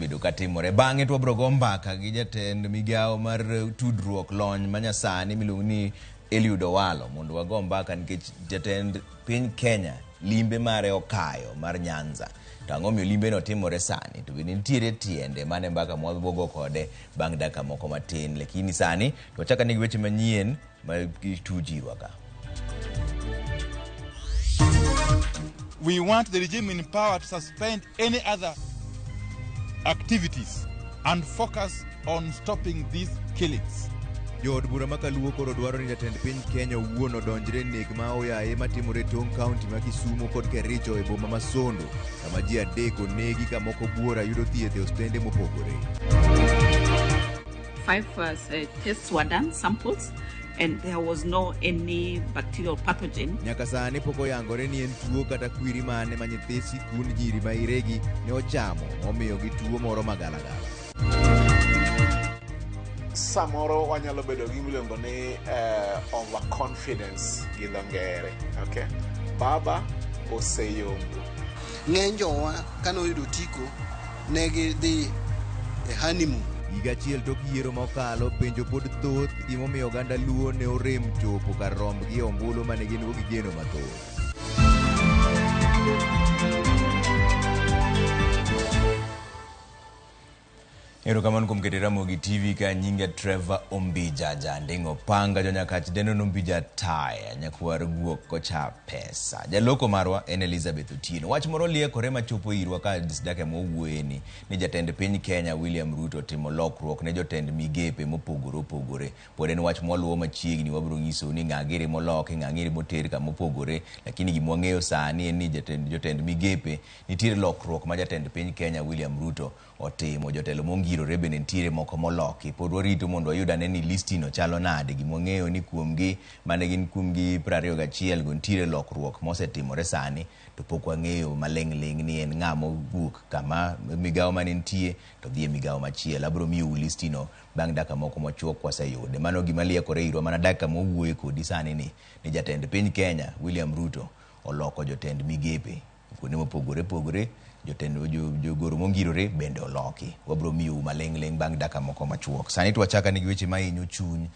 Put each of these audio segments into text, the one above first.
Bedo katimore. Bang'e to wabiro go mbaka gi jatend migawo mar tudruok lony manyasani miluongo ni Eliud Owalo mondo wago mbaka nikech jatend piny Kenya limbe mare okayo mar Nyanza. To ang'o miyo limbe no timore sani? To bende nitiere tiende mane mbaka mwabiro go kode bang' dakika moko matin. Lakini sani to wachak ane gi weche manyien ma tujiwa ka. We want the regime in power to suspend any other activities and focus on stopping these killings. Jood bura ma Kaluo koro dwaro ni jatend piny Kenya owuon odonjre e nek ma oyaye matimore e tong' kaunti ma Kisumu kod Kericho e boma ma Sondu, kama ji adek onegi ka moko buora yudo thieth e osiptende mopogore. Five tests were done, samples, and there was no any bacterial pathogen. Nyaka sani pok oyangore ni en tuo kata kwiri mane ma nyithi sikund nyiri ma Iregi ne ochamo momiyogi tuo moro magalagala. Samoro wanyalo bedo gi miluongo ni overconfidence gi dho ngere. Okay? Baba oseyombo. Ng'eny jowa kane oyudo otiko ne gidhi e honeymoon. Higa achiel tok yiero ma okalo, penjo pod thoth gimomiyo oganda Luo ne orem chopo kar rombgi e ombulu mane gin go gi geno mathoth. Erokamano kuom keto Ramogi TV ka nyinga Trevor Ombija Janding'o Panga Jonyakach Deno Ombija Taya nyakwar guok kocha pesa. Jaloko marwa en Elizabeth Otieno. Wach moro liekore machopo irwa ka dakika mwawuoyeni ni jatend piny Kenya William Ruto timo lokruok ne jotend migepe mopogore opogore. Pod en wach mwaluwo machiegni, wabiro nyisou ni ng'a giri moloki, ng'a giri moter kamopogore, lakini gima wang'eyo sani en ni jotend migepe nitiere lokruok ma jatend piny Kenya William Ruto otimo. Jotelo mongirore bende nitiere moko moloki. Pod warito mondo wayud ane ni listino chalo nade. Gima wang'eyo ni kuomgi mane gin kuomgi 21 go nitiere lokruok mosetimore sani, to pok wang'eyo maling' ling' ni en ng'a mowuok kama migawo mane nitie to dhi e migawo machielo. Abiro miyou listino bang' dakika moko machuok kwaseyude. Mano gima liekore irwa mana dakika mwawuoye kodi sani ni jatend piny Kenya William Ruto oloko jotend migepe kuonde mopogore opogore, jotend jogoro mongirore bende oloki. Wabiro miyou maling' ling' bang' dakika moko machuok. Sani to wachak ane gi weche mahinyo chuny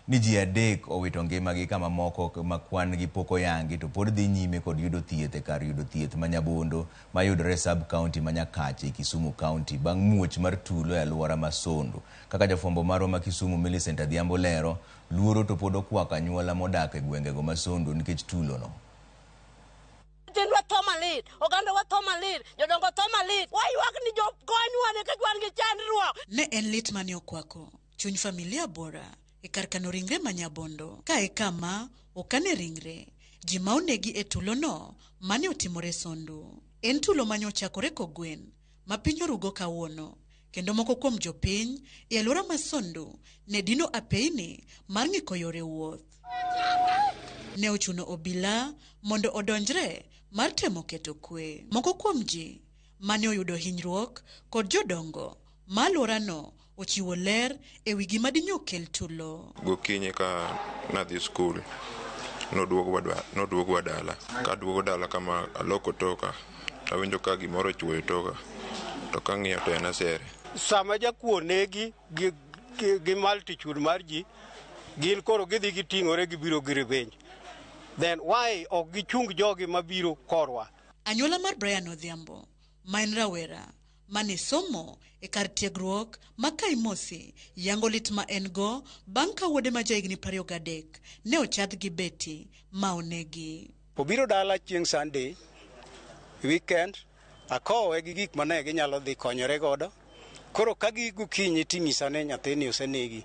ni ji adek owito ngimagi kama moko ma kwan gi pok oyangi to pod dhi nyime kod yudo thieth e kar yudo thieth ma Nyabondo mayudore e sub county ma Nyakache e Kisumu County bang' muoch mar tulo e alwora ma Sondu. Kaka jafwambo marwa ma Kisumu Millicent Adhiambo lero, luoro to pod okwako anyuola modak e gwengego ma Sondu nikech tulono. Nyithindwa tho malit, oganda wa tho malit, jodongo tho malit. Waywak ni jokonywa nikech wan gi chandruok. Ne en lit mane okwako chuny familia Bora e kar kano ringre ma Nyabondo. Ka e kama okane ringre ji ma onegi e tulono mane otimore Sondu. En tulo mane ochakore kogwen ma piny orugo kawuono, kendo moko kuom jopiny e alwora ma Sondu ne dino apeini mar ng'iko yore wuoth. Ne ochuno obila mondo odonjre mar temo keto kwe. Moko kuom ji mane oyudo hinyruok kod jodongo ma alworano ochiwo ler e wi gima dinyo kel tulo. Gokinyi ka nadhi skul, noduogwa dala. Kaduogo dala kama aloko toka, awinjo ka gimoro ochwoyo toka, to kang'iyo to en asere. Sama jakuo negi gi multitude mar ji, gin koro gidhi giting'ore gibiro gi revenge. Then why ok gichung jogi mabiro korwa? Anyuola mar Brian Odhiambo, ma en rawera mane somo e kar tiegruok ma Kaimosi, yango lit ma en go bang' ka wuode ma jahigni 23 ne ochadh gi beti ma onegi. Obiro dala chieng' Sunday weekend, akowe gi gik mane ginyalo dhi konyore godo. Koro ka gi gokinyi ting'isa ni nyathini osenegi.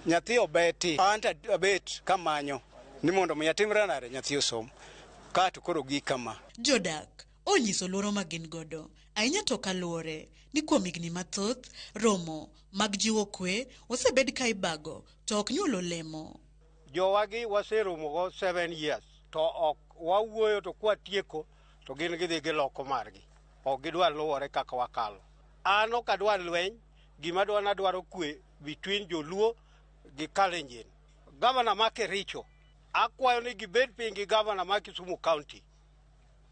Nyathi obeti, an to abet kamanyo ni mondo mi atimre nade nyathi osom. Ka to koro gi kama. Jodak onyiso luoro ma gin godo ahinya to kaluwore ni kuom higni mathoth romo mag jiwo kwe osebed ka ibago to ok nyuol olemo. Jowagi waseromo go 7 years to ok wawuoyo to kwatieko to gin gidhi giloko margi. Ok gidwar luwore kaka wakalo. An ok adwar lweny, gima adwaro nadwaro kwe between Joluo gi Kalenjin. Gavana ma Kericho, akwayo ni gibed piny gi gavana ma Kisumu County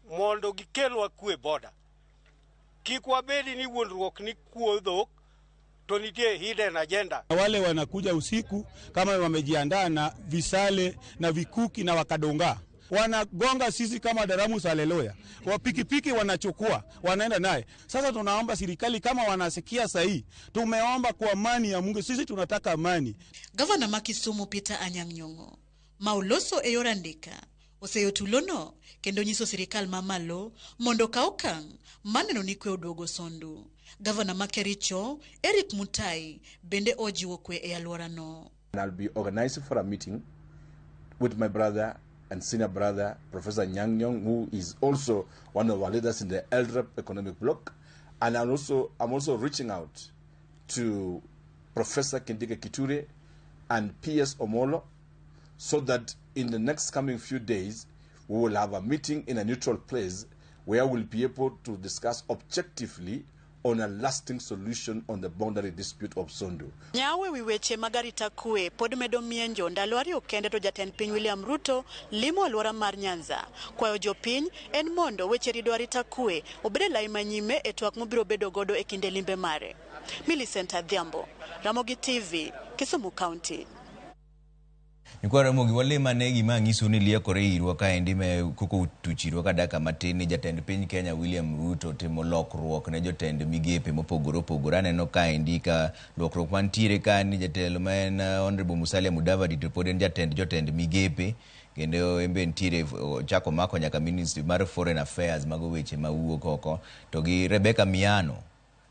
mondo gikelwa kwe border. Kik wabedi ni wuondruok ni kuo dhok to nitie hidden agenda. Wale wanakuja usiku kama wamejiandaa na visale na vikuki na wakadonga, wanagonga sisi kama Daramus haleluya, wa pikipiki wanachukua wanaenda naye. Sasa tunaomba serikali kama wanasikia sahihi, tumeomba kwa amani ya Mungu, sisi tunataka amani. Gavana ma Kisumu Peter Anyang' Nyong'o ma oloso e yor andika oseyo tulono kendo nyiso sirikal mamalo mondo okaw okang' maneno ni kwe oduogo Sondu. Gavana ma Kericho Eric Mutai bende ojiwo kwe e alworano. And I'll be organizing for a meeting with my brother and senior brother, Professor Nyang Nyong, who is also one of our leaders in the ELREP Economic Bloc. And I'm also reaching out to Professor Kindiki Kithure and P.S. Omolo, so that in the next coming few days, we will have a meeting in a neutral place where we'll be able to discuss objectively on a lasting solution on the boundary dispute of Sondu. Nyawe wi weche mag arita kwe pod medo mienjo ndalo 2 kende to jatend piny William Ruto limo alwora mar Nyanza. Kwayo jopiny en mondo weche rido arita kwe obed e lai manyime e twak mobiro bedo godo e kinde limbe mare. Millicent Adhiambo, Ramogi TV, Kisumu County. Nyikwa Ramogi, walima ne gima ang'iso ni liekore irwa kaendi me koko tuchirwa ka dakika matin ni jatend piny Kenya William Ruto timo lokruok ne jotend migepe mopogore opogore. Aneno kaendi ka lokruok mantiere ka ni jatelo ma en Honorable Musalia Mudavadi to pod en jatend jotend migepe, kendo en be nitiere ochako mako nyaka Ministry mar Foreign Affairs, mago weche mawuok oko. To gi Rebecca Miano,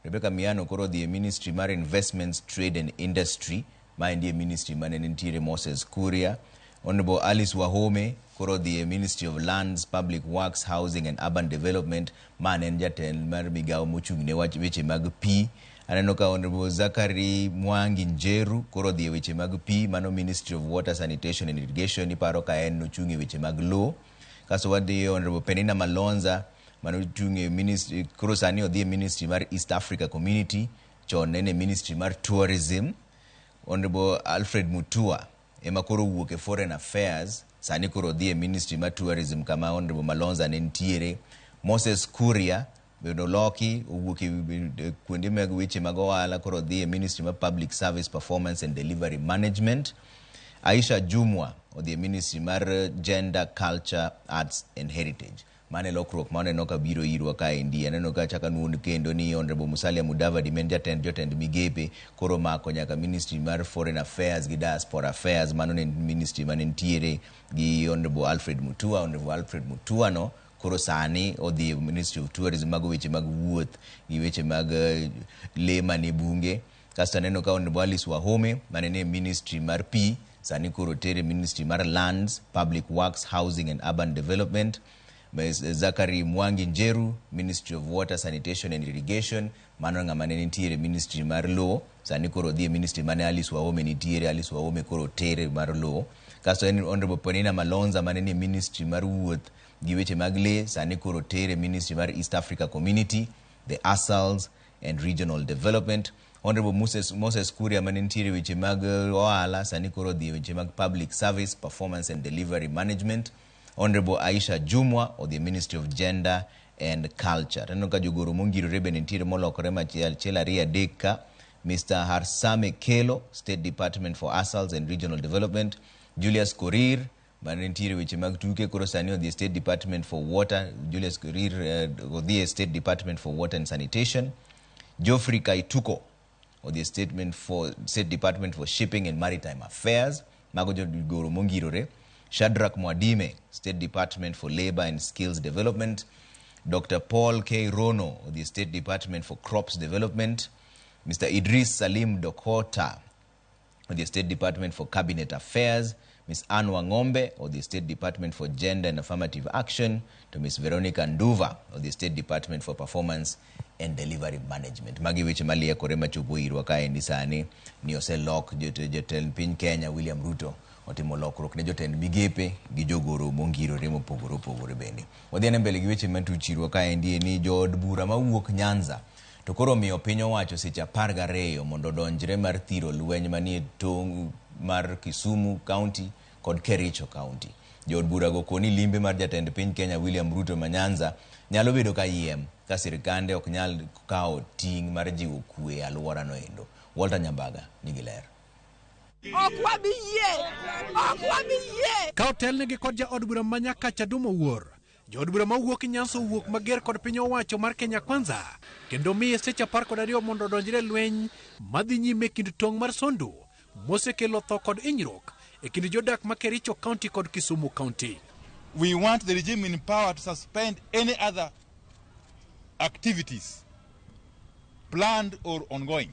Rebecca Miano koro odhi e Ministry mar Investments, Trade and Industry, maendi e ministry mane nitiere Moses Kuria. Honorable Alice Wahome koro odhi e Ministry of Lands, Public Works, Housing and Urban Development, mane en jatend mar migawo mochung' ne wach weche mag pi. Aneno ka Honorable Zachary Mwangi Njeru koro odhi e weche mag pi, mano Ministry of Water, Sanitation and Irrigation, iparo ka en nochung' e weche mag lowo. Kasto wadhi Honorable Penina Malonza manochung' e ministry, koro sani odhi e Ministry mar East Africa Community, chon ne en e Ministry mar Tourism. Honorable Alfred Mutua ema koro owuok e Foreign Affairs, sani koro odhi e Ministry mar Tourism kama Honorable Malonza ne nitiere. Moses Kuria bende oloki owuok e kuonde mag weche mag ohala, koro odhi e Ministry mar Public Service Performance and Delivery Management. Aisha Jumwa odhi e Ministry mar Gender, Culture, Arts and Heritage. Mano e lokruok ma aneno ka biro irwa kaendi. Aneno ka achako anuon kendo ni Honorable Musalia Mudavadi ma en jatend jotend migepe koro omako nyaka Ministry mar Foreign Affairs gi Diaspora Affairs, mano ne ministry mane nitiere gi Honorable Alfred Mutua. Honorable Alfred Mutua no koro sani odhi e Ministry of Tourism, mago weche mag wuoth gi weche mag lee manie bunge. Kasto aneno ka Honorable Alice Wahome mane nie Ministry mar pi sani koro otere Ministry mar Lands, Public Works, Housing and Urban Development. Zachary Mwangi Njeru, Ministry of Water, Sanitation and Irrigation, mano ng'ama ne nitiere Ministry mar lowo, sani koro odhi e ministry mane Alice Wahome nitiere. Alice Wahome koro otere mar lowo. Kasto en Honorable Penina Malonza mane nie Ministry mar wuoth gi weche mag lee, sani koro otere Ministry mar East Africa Community, the ASALs and Regional Development. Honorable Moses Kuria mane nitiere weche mag ohala, sani koro odhi e weche mag Public Service, Performance and Delivery Management. Honorable Aisha Jumwa of the Ministry of Gender and Culture. Taneno ka jogoro mongirore bende nitiere molokore machiel achiel ariyo adek ka. Mr. Harsame Kelo, State Department for ASALs and Regional Development. Julius Korir mane nitiere weche mag tuke koro sani odhi e State Department for Water. Julius Korir odhi e State Department for Water and Sanitation. Geoffrey Kaituko odhi e State Department for Shipping and Maritime Affairs. Mago jogoro mongirore. Shadrack Mwadime, State Department for Labor and Skills Development. Dr. Paul K. Rono of the State Department for Crops Development. Mr. Idris Salim Dokota of the State Department for Cabinet Affairs. Ms. Anne Wangombe of the State Department for Gender and Affirmative Action, to Ms. Veronica Nduva of the State Department for Performance and Delivery Management. Magi weche maliekore machopo irwa kaendi sani ni oselok jatend piny Kenya William Ruto otimo lokruok ne jotend migepe gi jogoro mongirore mopogore opogore bende. Wadhi ane mbele gi weche matuch irwa kaendi ni jood bura mawuok Nyanza to koro omiyo piny owacho seche 12 mondo odonjre mar thiro lweny manie tong' mar Kisumu County kod Kericho County. Jood burago koni limbe mar jatend piny Kenya William Ruto ma Nyanza nyalo bedo kayiem. ka sirkande ok nyal kawo ting' mar jiwo kwe e alworano endo. Walter Nyambaga nigi ler. Ok wabi yie! Ok wabi yie! Ka otelnegi kod jaod bura ma Nyakacha Duma Owuor, jood bura mawuok Nyanza owuok mager kod piny owacho mar Kenya Kwanza kendo miye seche 12 mondo odonjre e lweny madhi nyime e kind tong' mar Sondu mosekelo tho kod hinyruok e kind jodak ma Kericho County kod Kisumu County. We want the regime in power to suspend any other activities, planned or ongoing,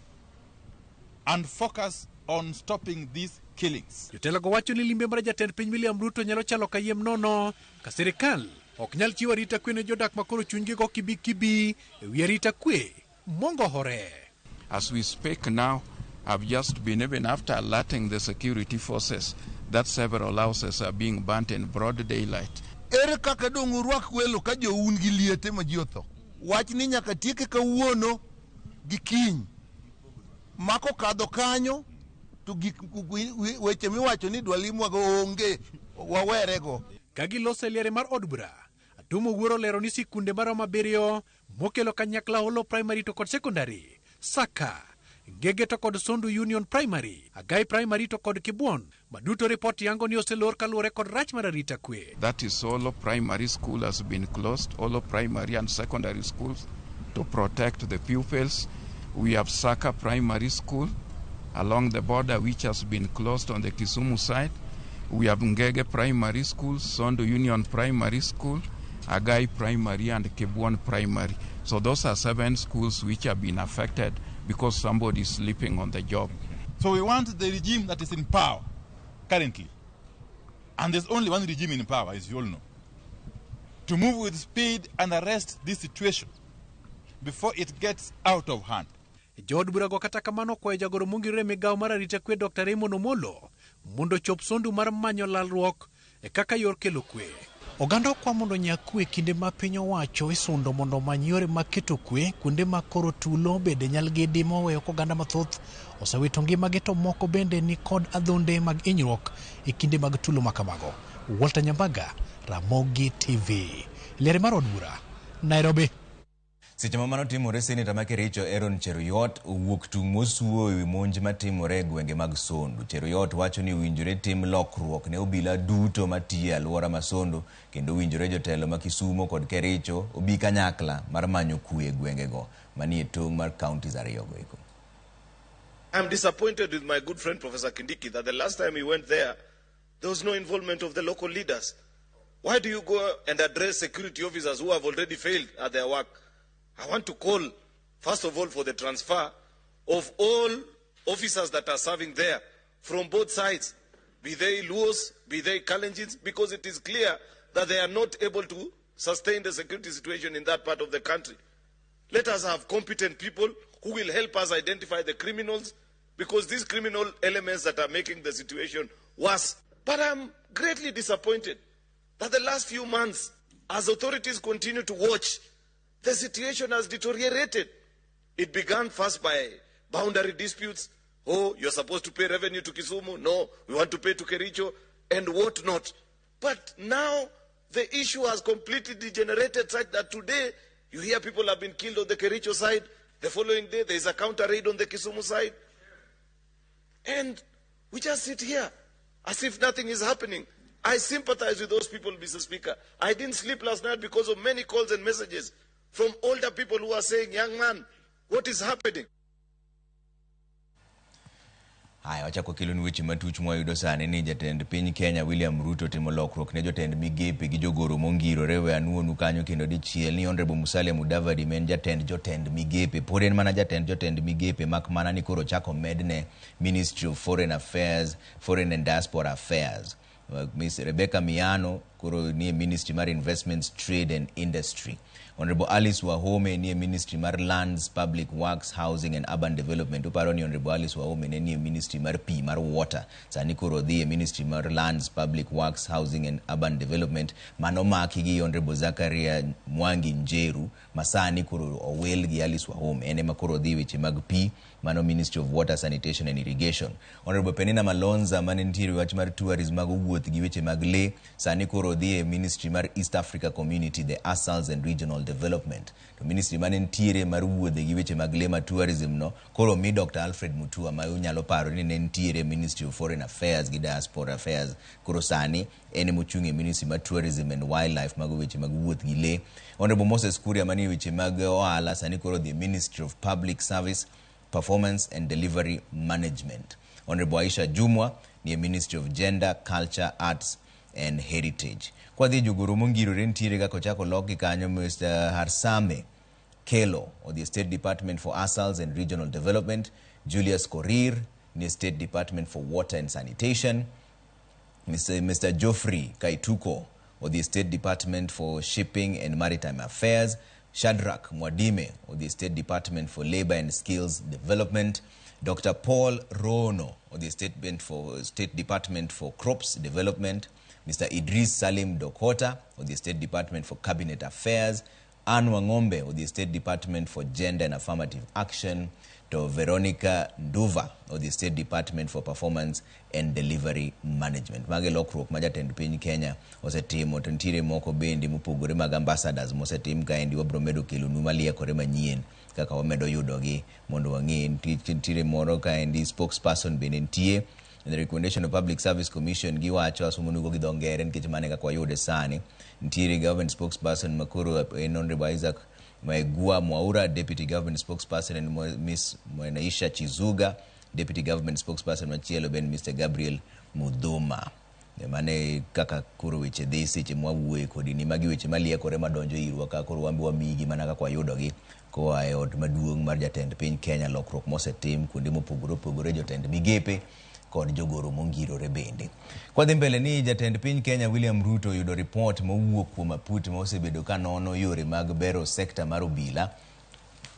and focus on stopping these killings. Jotelogo wacho ni limbe mar jatend piny William Ruto nyalo chalo kayiem nono ka sirikal ok nyal chiwo arita kwe ne jodak makoro chunygi go kibi kibi e wi arita kwe mongohore. As we speak now, I've just been, even after alerting the security forces that several houses are being burnt in broad daylight. Ere kaka dong' urwak welo ka joun gi liete ma ji otho? Wach ni nyaka tieke kawuono gi kiny. Mako kadho kanyo to gik weche miwacho ni dwa limwago onge wawerego. Ka giloso e liare mar od bura, Atum Owuor olero ni sikunde maromo abiriyo mokelo kanyakla Holo Primary to kod Secondary, Saka, Ngege to kod Sondu Union Primary, Agai Primary to kod Kibuon, ma duto ripot yango ni oselor kaluwore kod rach mar arita kwe. That is Holo Primary School has been closed, Holo Primary and Secondary Schools to protect the pupils. We have Saka Primary School along the border which has been closed on the Kisumu side. We have Ngege Primary School, Sondu Union Primary School, Agai Primary and Kibuon Primary. So those are 7 schools which have been affected because somebody is sleeping on the job. So we want the regime that is in power currently, and there's only one regime in power, as you all know, to move with speed and arrest this situation before it gets out of hand. Jood burago kata kamano okwayo jagoro mongirore e migawo mar arita kwe Dr. Raymond Omolo mondo ochop Sondu mar manyo lalruok e kaka yor kelo kwe. Oganda okwa mondo onyak kwe kinde ma piny owacho isundo mondo omany yore mag keto kwe kuonde ma koro tulo bende nyalgidi moweyo ka oganda mathoth osewito ngimagi to moko bende ni kod adhonde mag hinyruok e kinde mag tulo ma kamago. Walter Nyambaga, Ramogi TV. Liare mar od bura, Nairobi. Seche ma mano timore, Seneta ma Kericho Aaron Cheruiyot owuok tung' mosuo ewi monj matimore e gwenge mag Sondu. Cheruiyot wacho ni owinjore tim lokruok ne obila duto matiyo e alwora ma Sondu kendo owinjore jotelo ma Kisumo kod Kericho obi kanyakla mar manyo kwe e gwengego manie tong' mar counties ariyogo eko. I'm disappointed with my good friend Professor Kindiki that the last time he went there, there was no involvement of the local leaders. Why do you go and address security officers who have already failed at their work? I want to call, first of all, for the transfer of all officers that are serving there from both sides, be they Luos, be they Kalenjins, because it is clear that they are not able to sustain the security situation in that part of the country. Let us have competent people who will help us identify the criminals, because these criminal elements that are making the situation worse. But I'm greatly disappointed that the last few months, as authorities continue to watch, the situation has deteriorated. It began first by boundary disputes. Oh, you're supposed to pay revenue to Kisumu. No, we want to pay to Kericho and what not. But now the issue has completely degenerated such that today you hear people have been killed on the Kericho side. The following day there is a counter raid on the Kisumu side. And we just sit here as if nothing is happening. I sympathize with those people, Mr. Speaker. I didn't sleep last night because of many calls and messages from older people who are saying, young man, what is happening? Haya, wachako kelonu weche matuch mwayudo sani ni jatend piny Kenya William Ruto timo lokruok ne jotend migepe gi jogoro mongirore. We anuonu kanyo kendo dichiel ni Honorable Musalia Mudavadi ma en jatend jotend migepe pod en mana jatend jotend migepe mak mana ni koro ochako medne Ministry of Foreign Affairs, Foreign and Diaspora Affairs. Miss Rebecca Miano koro nie Ministry mar Investments, Trade and Industry. Honorable Alice Wahome nie Ministry mar Lands, Public Works, Housing and Urban Development. Uparo ni Honorable Alice Wahome ne nie Ministry mar Pi mar Water. Sani koro odhi e Ministry mar Lands, Public Works, Housing and Urban Development. Mano maki gi Honorable Zakaria Mwangi Njeru ma sani koro owel gi Alice Wahome. En ema koro odhi weche mag pi, mano Ministry of Water, Sanitation and Irrigation. Honorable Penina Malonza mane nitiere wach mar tourism mag wuoth gi weche mag lee, sani koro odhi e ministry mar East Africa Community, the ASALs and Regional Development. To ministry mane nitiere mar wuodhe gi weche mag lee ma tourism no koro omi Dr. Alfred Mutua ma unyalo paro ni ne nitiere Ministry of Foreign Affairs gi Diaspora Affairs. Koro sani en emochung' e Ministry mar Tourism and Wildlife mago weche mag wuoth gi lee. Honorable Moses Kuria manie weche mag ohala sani koro odhi e Ministry of Public Service, Performance and Delivery Management. Honorable Aisha Jumwa nie Ministry of Gender, Culture, Arts and Heritage. Kwadhi jogoro mongirore nitiere kaka ochako loki kanyo Mr. Harsame Kelo of the State Department for ASALs and Regional Development, Julius Korir ni State Department for Water and Sanitation, Mr. Geoffrey Kaituko of the State Department for Shipping and Maritime Affairs, Shadrach Mwadime of the State Department for Labor and Skills Development, Dr. Paul Rono of the State Department for Crops Development, Mr. Idris Salim Dokota of the State Department for Cabinet Affairs, Anne Wangombe of the State Department for Gender and Affirmative Action, to Veronica Nduva of the State Department for Performance and Delivery Management. Mage lokruok ma jatend piny Kenya osetimo to nitiere moko bende mopogore mag ambassadors mosetim kaendi wabiro medo kelonu maliekore manyien kaka wamedo yudogi mondo wang'e. Nitiere moro kaendi spokesperson bende nitie. The recommendation of Public Service Commission giwacho asomonugo gi dho ngere nikech mano e kaka wayude sani. Nitiere government spokesperson makoro en Honorable Isaac Maegua Mwaura, deputy government spokesperson en Miss Mwanaisha Chizuga, deputy government spokesperson machielo ben Mr. Gabriel Mudhuma. Mane kaka koro weche dhi seche mwawuoye kodi ni magi weche maliekore madonjo irwa ka koro wambe wamigi mana kaka wayudogi koa e ot maduong' mar jatend piny Kenya, lokruok mosetim kuonde mopogore opogore, jotend migepe kod jogoro mongirore bende. Kwadhi mbele ni jatend piny Kenya William Ruto oyudo ripot mowuok kuom aput ma osebedo ka nono yore mag bero sekta mar obila.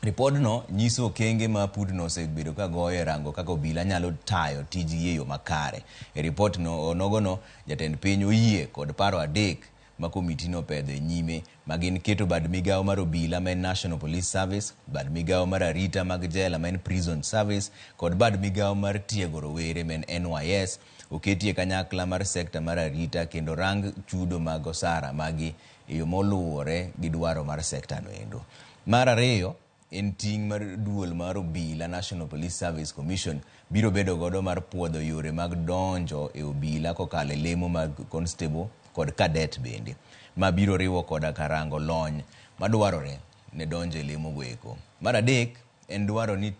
Ripodno nyiso okenge ma aputno osebedo ka goyo e rango kaka obila nyalo tayo tijgi e yo makare. E ripot no onogono, jatend piny oyie kod paro adek ma komitino opedho e nyime ma gin keto bad migawo mar obila ma en National Police Service, bad migawo mar arita mag jela ma en Prison Service kod bad migawo mar tiego rowere ma en NYS oketie kanyakla mar sekta mar arita kendo rang chudo mag osara magi e yo moluwore gi dwaro mar sekta no endo. Mar ariyo en ting' mar duol mar obila National Police Service Commission biro bedo godo mar puodho yore mag donjo e obila kokalo e lemo mag constable kod cadet bende, ma biro riwo koda karango lony madwarore ne donjo e lemo goeko. Mar adek en dwaro ni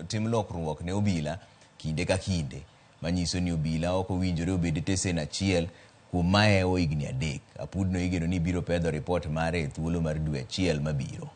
tim lokruok ne obila kinde ka kinde, manyiso ni obila ok owinjore obed e tesen achiel kuom mahewo higni 3. Apudno igeno ni biro pedho ripot mare e thuolo mar dwe achiel mabiro.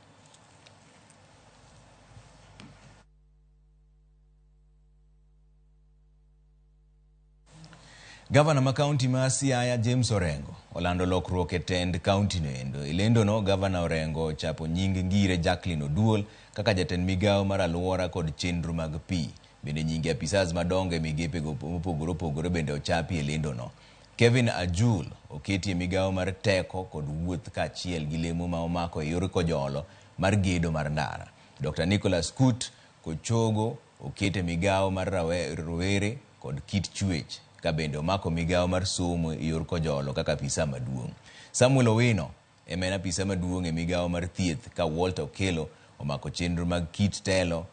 Gavana ma kaunti ma Siaya James Orengo olando lokruok e tend kaunti no endo. E lendo no, Gavana Orengo ochapo nying Ngire Jacqueline Oduol kaka jatend migawo mar alwora kod chenro mag pi. Bende nyinge apisas madongo e migepe go mopogore opogore bende ochapi e lendo no. Kevin Ajul oketi e migawo mar teko kod wuoth kaachiel gi lemo ma omako e yor kojolo mar gedo mar ndara. Dr. Nicholas Kut Kochogo okete migawo mar rowere kod kit chwech ka bende omako migawo mar somo e yor kojolo kaka apisa maduong'. Samuel Owino ema en apisa maduong' e migawo mar thieth ka Walter Okello omako chenro mag kit telo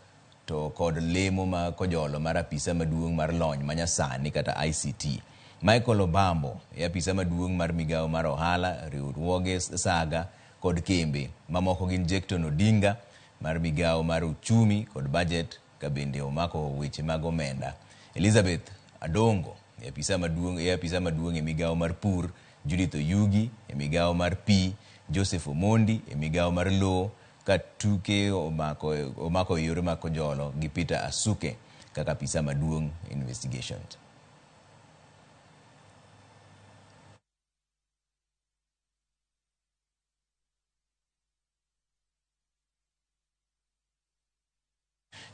to kod lemo ma kojolo mar apisa maduong' mar lony manyasani kata ICT. Michael Obambo e apisa maduong' mar migawo mar ohala, riwruoge saga kod kembe. Mamoko gin Jackton Odinga mar migawo mar uchumi kod budget ka bende omako weche mag omenda. Elizabeth Adongo e apisa maduong' e migawo mar pur, Judith Oyugi e migawo mar pi, Joseph Omondi e migawo mar lowo, ka tuke omako e yore mag kojolo gi Peter Asuke kaka apisa maduong' investigations.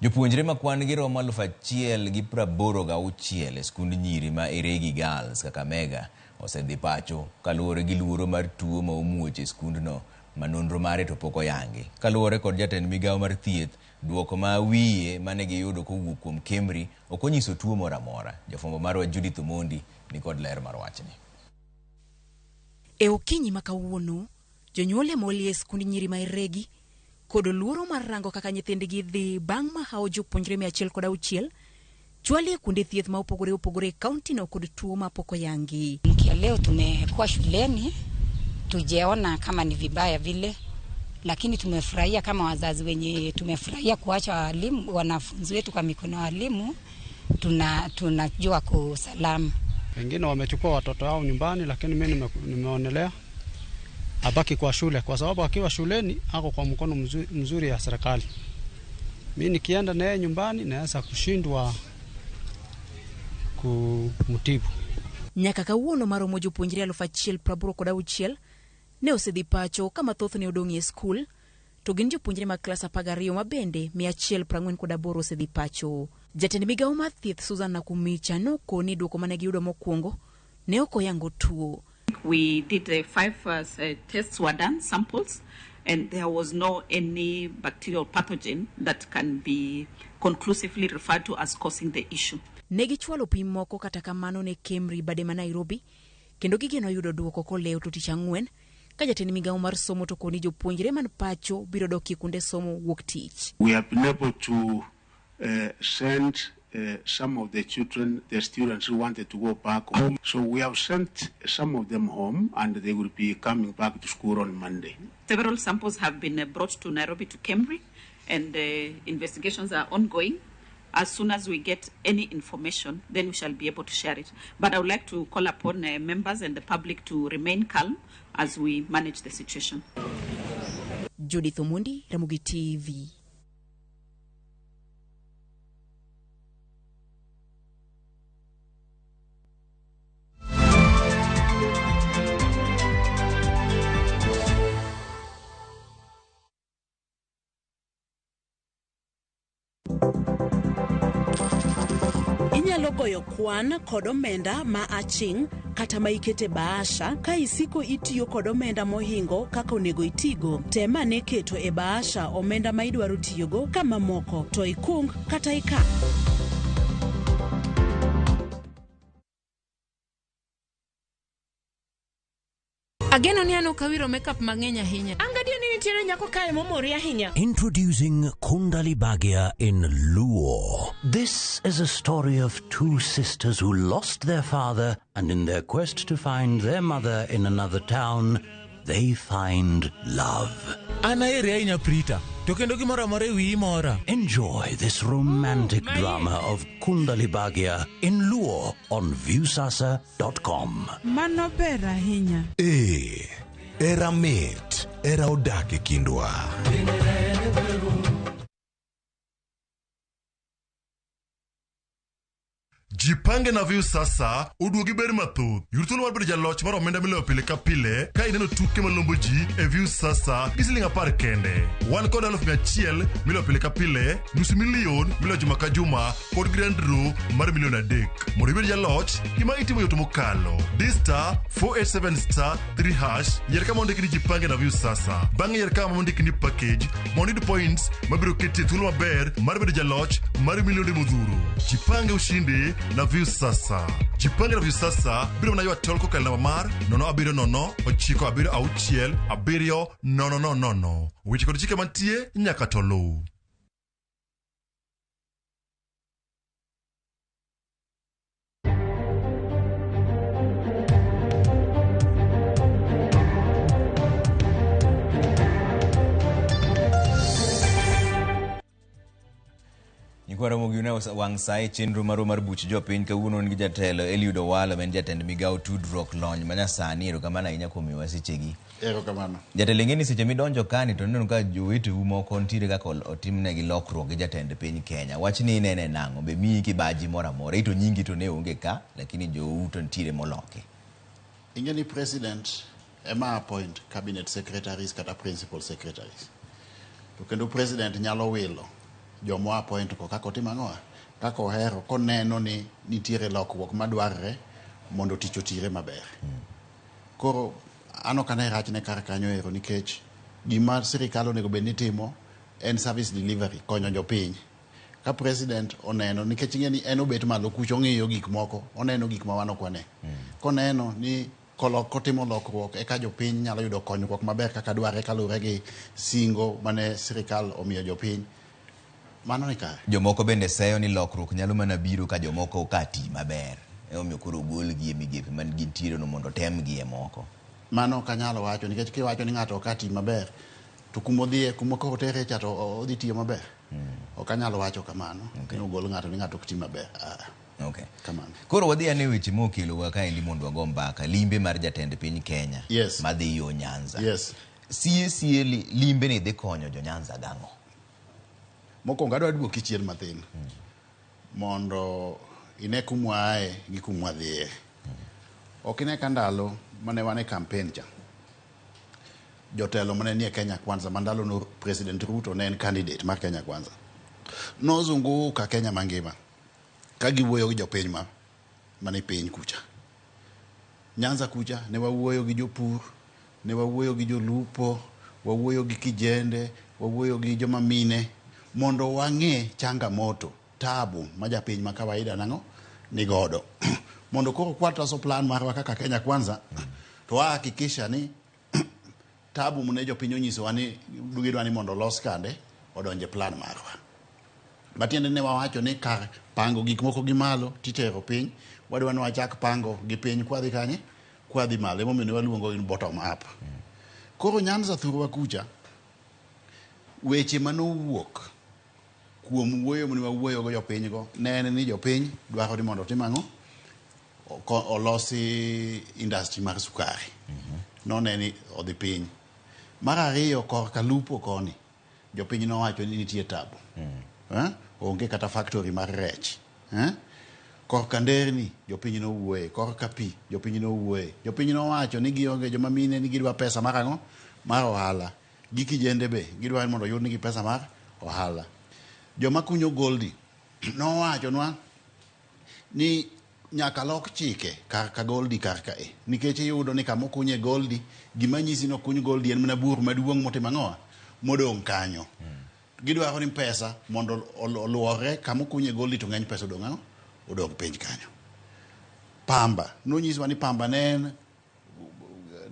Jopuonjre ma kwan gi romo 1,086 e skund nyiri ma Eregi Girls Kakamega osedhi pacho kaluwore gi luoro mar tuo ma omuoch e skundno ma nonro mare to pok oyangi. Kaluwore kod jatend migawo mar thieth, duoko ma wiye mane giyudo kowuok kuom Kemri ok onyiso tuo moro amora. Jafwambo marwa Judith Omondi ni kod ler mar wachni. E okinyi ma kawuono, jonyuol emoli e skund nyiri ma Iregi kod luoro mar rango kaka nyithindgi dhi bang' mahawo jopuonjre 106 chwali e kuonde thieth ma opogore opogore e kauntino kod tuo ma pok oyangi. Mkia leo tumekuwa shuleni, tujeona kama ni vibaya vile, lakini tumefurahia kama wazazi wenye tumefurahia kuacha walimu, wanafunzi wetu kwa mikono ya walimu, tunajua kusalama. Wengine wamechukua watoto wao nyumbani, lakini mimi nimeonelea abaki kwa shule, kwa sababu akiwa shuleni ako kwa mkono mzuri ya serikali. Mimi nikienda naye nyumbani naweza kushindwa kumtibu. Nyaka kawuono maromo jopuonjre 1086 ne osedhi pacho kama thothne odong' e skul, to gin jopuonjre mag klas 12 ma bende 148 osedhi pacho. Jatend migawo mar thieth Susan Nakumicha nokoni duoko mane giyudo mokwongo ne ok oyango tuo. We did the 5 tests were done, samples, and there was no any bacterial pathogen that can be conclusively referred to as causing the issue. Ne gichwalo pim moko kata kamano ne Kemri bade ma Nairobi, kendo gigeno yudo duoko kolewo to tich ang'wen, ka jatend migawo mar somo to koni jopuonjre man pacho biro dok e kuonde somo wuok tich. We have been able to send some of the children, the students who wanted to go back home. So we have sent some of them home and they will be coming back to school on Monday. Several samples have been brought to Nairobi to Kemri, and investigations are ongoing. As soon as we get any information, then we shall be able to share it. But I would like to call upon members and the public to remain calm as we manage the situation. Judith Omondi, Ramogi TV. Inyalo goyo kwan kod omenda ma aching' kata ma ikete bahasha ka isiko itiyo kod omenda mohingo kaka onego itigo. Tem ane keto e bahasha omenda ma idwaro tiyogo ka mamoko to ikung kata ika. Ageno ni an ok awiro makeup mang'eny ahinya. Angadio ni nitiere nyako kae momori ahinya. Introducing Kundali Bhagya in Luo. This is a story of two sisters who lost their father, and in their quest to find their mother in another town, they find love. An aheri ahinya Prita, to kendo gimoro amora e wiyi mora. Enjoy this romantic drama of Kundali Bhagya in Luo on Viusasa.com. Mano ber ahinya. Ee, era mit, era odak e kindwa. Jipange na Viusasa oduogi ber mathoth. Yud thuolo mar bedo jaloch mar omenda miloyo pile ka pile ka ineno tuke malombo ji e Viusasa gi siling 10 kende. Wan kod 100,000 miloyo pile ka pile, 500,000 miloyo juma ka juma kod grand draw mar 3 million. Mondo ibed jaloch, gima itimo yot mokalo. Di *487*3# yier kama ondiki ni Jipange na Viusasa. Bang'e yier kama ondiki ni package mondo iyud points mabiro keti e thuolo maber mar bedo jaloch mar milionde modhuro. Jipange ushinde na Viusasa. Jipange na Viusasa biro mana ywa tol kokalo namba mar 070 976 7000. Weche kod chike mantie nyaka to luw. Nyikwa Ramogi une wang' sa e chenro marwa mar buch jopiny kawuono wan gi jatelo Eliud Owalo ma en jatend migawo tudruok lony manyasani. Erokamano ahinya kuom miyowa sechegi. Erokamano. Jatelo ing'e ni seche midonjo kani to ineno ka joweteu moko nitiere kaka otimnegi lokruok gi jatend piny Kenya. Wachni inene nang'o? Be miyi kibaji moro amora? Ito nyingi to ne onge ka, lakini jou to nitiere moloki. Ing'e ni president ema appoint cabinet secretaries kata principal secretaries. To kendo president nyalo wilo joma appoint ko kaka otimo ang'owa, kaka ohero, koneno ni nitiere lokruok madwarre mondo tich otire maber. Koro an ok ane rachne kar kanyo ero nikech gima sirikal onego bed ni timo en service delivery, konyo jopiny. Ka president oneno, nikech ing'e ni en obet malo kucho ong'iyo gik moko, oneno gik ma wan ok wane. Koneno ni Kotimo lokruok eka jopiny nyalo yudo konyruok maber kaka dwarre kaluwore gi singo mane sirikal omiyo jopiny. Mano ni kare. Jomoko bende seyo ni lokruok nyalo mana biro ka jomoko ka ti maber. Emomiyo koro ogolgi e migepe man gintiere no mondo otemgi e moko. Mano ok anyal wacho nikech kiwacho ni ng'ato ok ati maber to kumodhiye kuma koro otere cha to odhi tiyo maber. Ok anyal wacho kamano. Ni ogol ng'ato ni ng'ato ok ti maber. Okay. Kamano. Koro wadhi ane weche mokelowa kaendi mondo wago mbaka. Limbe mar jatend piny Kenya. Yes. Madhi yo Nyanza. Yes. Sie sie limbe ni dhi konyo jo Nyanza gang'o? Mokwongo adwa duoki chien mathin. Mondo ine kumwa ae gi kumwa dhiye. Ok ine ka ndalo mane wan e campaign cha. Jotelo mane nie Kenya Kwanza ma ndalo no President Ruto ne en candidate mar Kenya Kwanza. Nozunguka Kenya mangima ka giwuoyo gi jopiny ma mane piny kucha. Nyanza kucha ne wawuoyo gi jopur, ne wawuoyo gi jolupo, wawuoyo gi kijende, wawuoyo gi joma mine mondo wang'e changamoto, tabu ma japiny ma kawaida nang'o nigodo. Mondo koro kwaloso plan marwa kaka Kenya Kwanza to wahakikisha ni tabu mane jopiny onyisowa ni gidwa ni mondo olos kande odonje plan marwa. Matiende ne wawacho ni kar pango gik moko gi malo titero piny, wadwa ni wachak pango gi piny kwadhi kanye? Kwadhi malo. Emomiyo ne waluongo ni bottom up. Koro Nyanza thurwa kucha, weche manowuok kuom wuoyo mane wawuoyo go jopiny go ne en ni jopiny dwaro ni mondo otim ang'o? Olosi industry mar sukari. None ni odhi piny. Mar ariyo korka lupo koni, jopiny nowacho ni nitie tabu. Onge kata factory mar rech. Korka nderni, jopiny nowuoye. Korka pi, jopiny nowuoye. Jopiny nowacho ni gionge joma mine ni gidwa pesa mar ang'o? Mar ohala. Gi kijende be, gidwa ni mondo oyudnegi pesa mar ohala. Joma kunyo goldi, nowachonwa ni nyaka lok chike kar ka goldi kar ka e. Nikech iyudo ni kama okunye goldi, gima nyisi ni okuny goldi en mana bur maduong' motimo ang'owa? Modong' kanyo. Gidwaro ni pesa mondo oluorre kama okunye goldi to ng'eny pesa odong' ang'o? Odong' piny kanyo. Pamba, nonyiswa ni pamba ne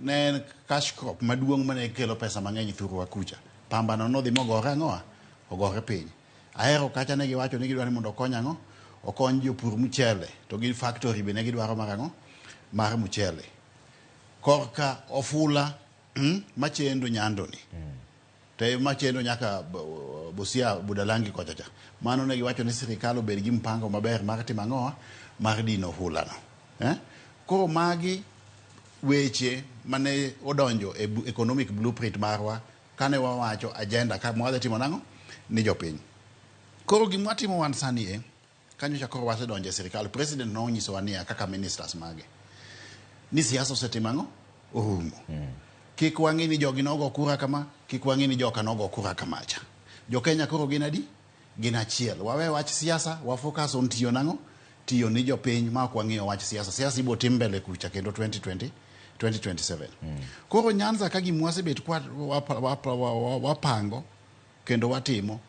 en cash crop maduong' mane kelo pesa mang'eny thurwa kucha. Pamba no nodhi mogore ang'owa? Ogore piny. Ahero kacha ne giwacho ni gidwaro ni mondo okony ang'o? Okony jopur mchele to gi factory be ne gidwaro mar ang'o? Mar mchele. Korka ofula machendo nyando ni. Te machendo nyaka Busia Budalangi kocha cha. Mano ne giwacho ni sirikal obed gi mpango maber mar timo ang'owa? Mar dino ofula no. Koro magi weche mane odonjo e economic blueprint marwa kane wawacho agenda ka mwadhi timo nang'o? Ni jopiny. Koro gima watimo wan sani e, kanyocha koro wasedonjo e sirikal, president nonyisowa niya kaka ministers mage, ni siasa osetimo ang'o? Orumo. Kik wang'i ni jogi nogo kura kama, kik wang'i ni joka nogo kura kamacha. Jo Kenya koro gin adi? Gin achiel. Wawe wach siasa, wa focus on tiyo nang'o? Tiyo ni jopiny ma ok wang'iyo wach siasa. Siasa ibo tim mbele kucha kendo 2020, 2027. Koro Nyanza ka gima wasebet kwa wapango kendo watimo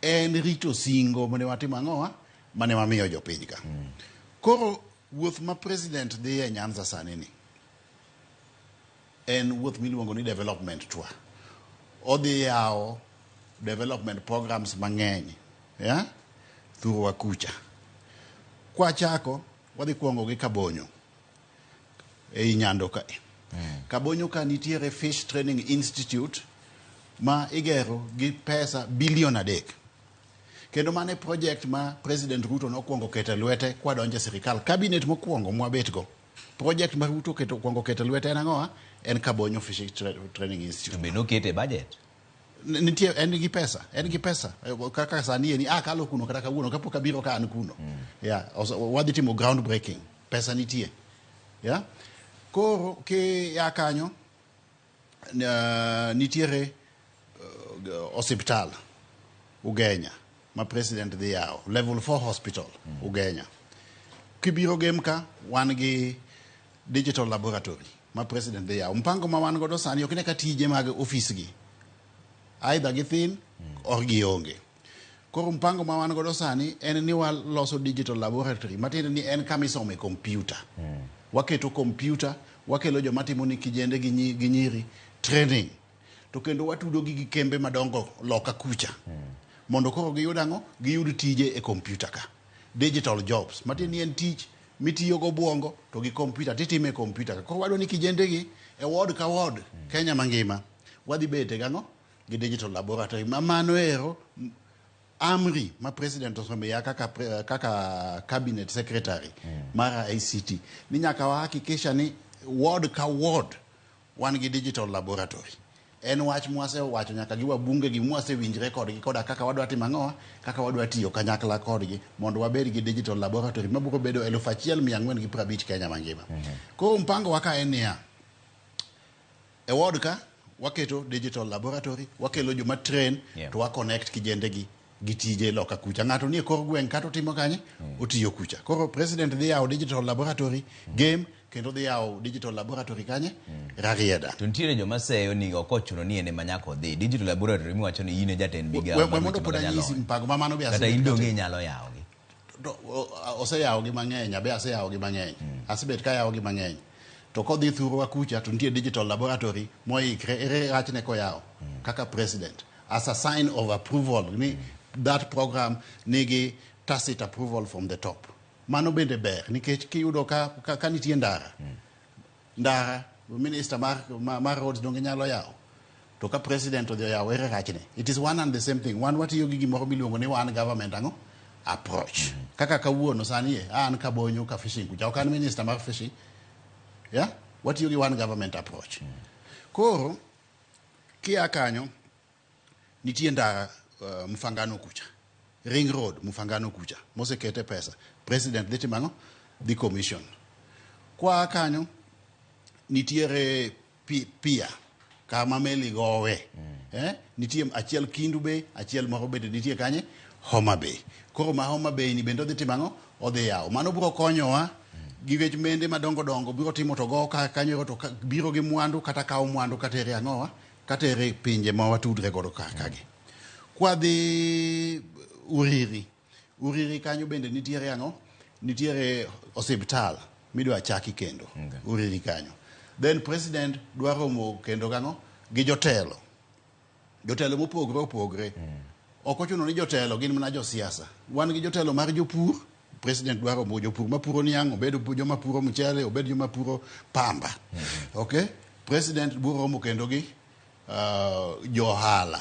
en rito singo mane watimo ang'owa mane wamiyo jopiny ka. Koro wuoth ma president dhi e Nyanza sani ni en wuoth miluongo ni development tour. Odhi yawo development programs mang'eny ya thurwa kucha. Kwachako wadhi kuongo gi Kabonyo ei Nyando kae. Kabonyo ka nitiere Fish Training Institute ma igero gi pesa bilion 3. Kendo mano e project ma President Ruto nokwongo keto e lwete kwadonjo e sirikal. Cabinet mokwongo mwabet go. Project ma Ruto kwongo keto e lwete en ang'owa? En Kabonyo Fish Training Institute. Be nokete e budget? Nitie, en gi pesa, en gi pesa. Kaka sani eni, akalo kuno kata kawuono, kapok abiro ka an kuno. Yeah, wadhi timo ground breaking. Pesa nitie. Yeah? Koro ki ya kanyo, nitiere osiptal Ugenya ma president dhi yawo, level 4 hospital Ugenya. Kibiro Gem ka, wan gi digital laboratory ma president dhi yawo. Mpango ma wan godo sani ok ine ka tije mag ofis gi either githin or gionge. Koro mpango ma wan godo sani en ni waloso digital laboratory, matiende ni en kama isome computer. Waketo computer Wakelo joma timo ni kijende gi, nyi, gi nyiri training. To kendo watudo gi gi kembe madongo loka kucha. Mondo koro giyud ang'o? Giyud tije e kompyuta ka. Digital jobs. Matiende ni en tich mitiyo go obwongo to gi kompyuta titime e kompyuta ka. Koro wadwa ni kijende gi e ward ka ward Kenya mangima wadhi bete gang'o? Gi digital laboratory. Ma mano ero amri ma president osemiya kaka, kaka cabinet secretary mar ICT ni nyaka wahakikisha ni ward ka ward wan gi digital laboratory. En wach mwasewacho nyaka gi wabunge gi mwasewinjre kodgi koda kaka wadwa timo ang'owa kaka wadwa tiyo kanyakla kodgi mondo wabed gi digital laboratory mabiro bedo 1450 Kenya mangima. Koro mpango wa ka en niya, e ward ka waketo digital laboratory, wakelo joma train to wa connect kijende gi gi tije loka kucha. Ng'ato nie kor gweng' kata otimo kanye? Otiyo kucha. Koro president dhi yawo digital laboratory game kendo dhi yawo digital laboratory kanye? Rarieda. To nitiere joma seyo ni ok ochuno ni en ema nyaka odhi. Digital laboratory miwacho ni in e jatend migawo We mar mondo weche pod mag anyisi jalony. mpango ma mano be Kata asebet in donge katimo. inyalo yawogi. To, oseyawogi mang'eny, abe aseyawogi mang'eny. Asebet kayawogi mang'eny. To kodhi thurwa kucha to nitie digital laboratory moikre, ere rachne koyawo kaka president as a sign of approval ni that program nigi tacit approval from the top. Mano bende ber nikech kiyudo ka, ka, ka nitie ndara ndara minister mar, mar, mar roads donge nyalo yawo to ka president odhi oyawo ere rachne it is one and the same thing wan watiyo gi gimoro miluongo ni one government ang'o approach kaka kawuono sani e an kabonyo ka fishing kucha ok an minister mar fishing yeah watiyo gi one government approach koro kia kanyo nitie ndara Mfangano kucha ring road Mfangano kucha mosekete pesa president dhi timo ang'o dhi commission kwa kanyo nitiere pia kama meli gowe nitie achiel Kindu Bay achiel moro bende nitie kanye Homa Bay koro ma Homa Bay ni bende odhi timo ang'o odhi yawo mano biro konyowa gi wech mende madongo dongo biro timo to go ka kanyo to biro gi mwandu kata kawo mwandu katere ang'owa katere pinje ma watudre godo kar kagi kwadhi Uriri Uriri kanyo bende nitiere ang'o nitiere osiptal midwa chaki kendo Uriri kanyo then president dwa romo kendo gang'o gi jotelo jotelo mopogre opogre ok ochuno ni jotelo gin mana josiasa wan gi jotelo mar jopur president dwa romo jopur mapuro niang' obed joma puro mchele obed joma puro pamba okay president biro romo kendo gi johala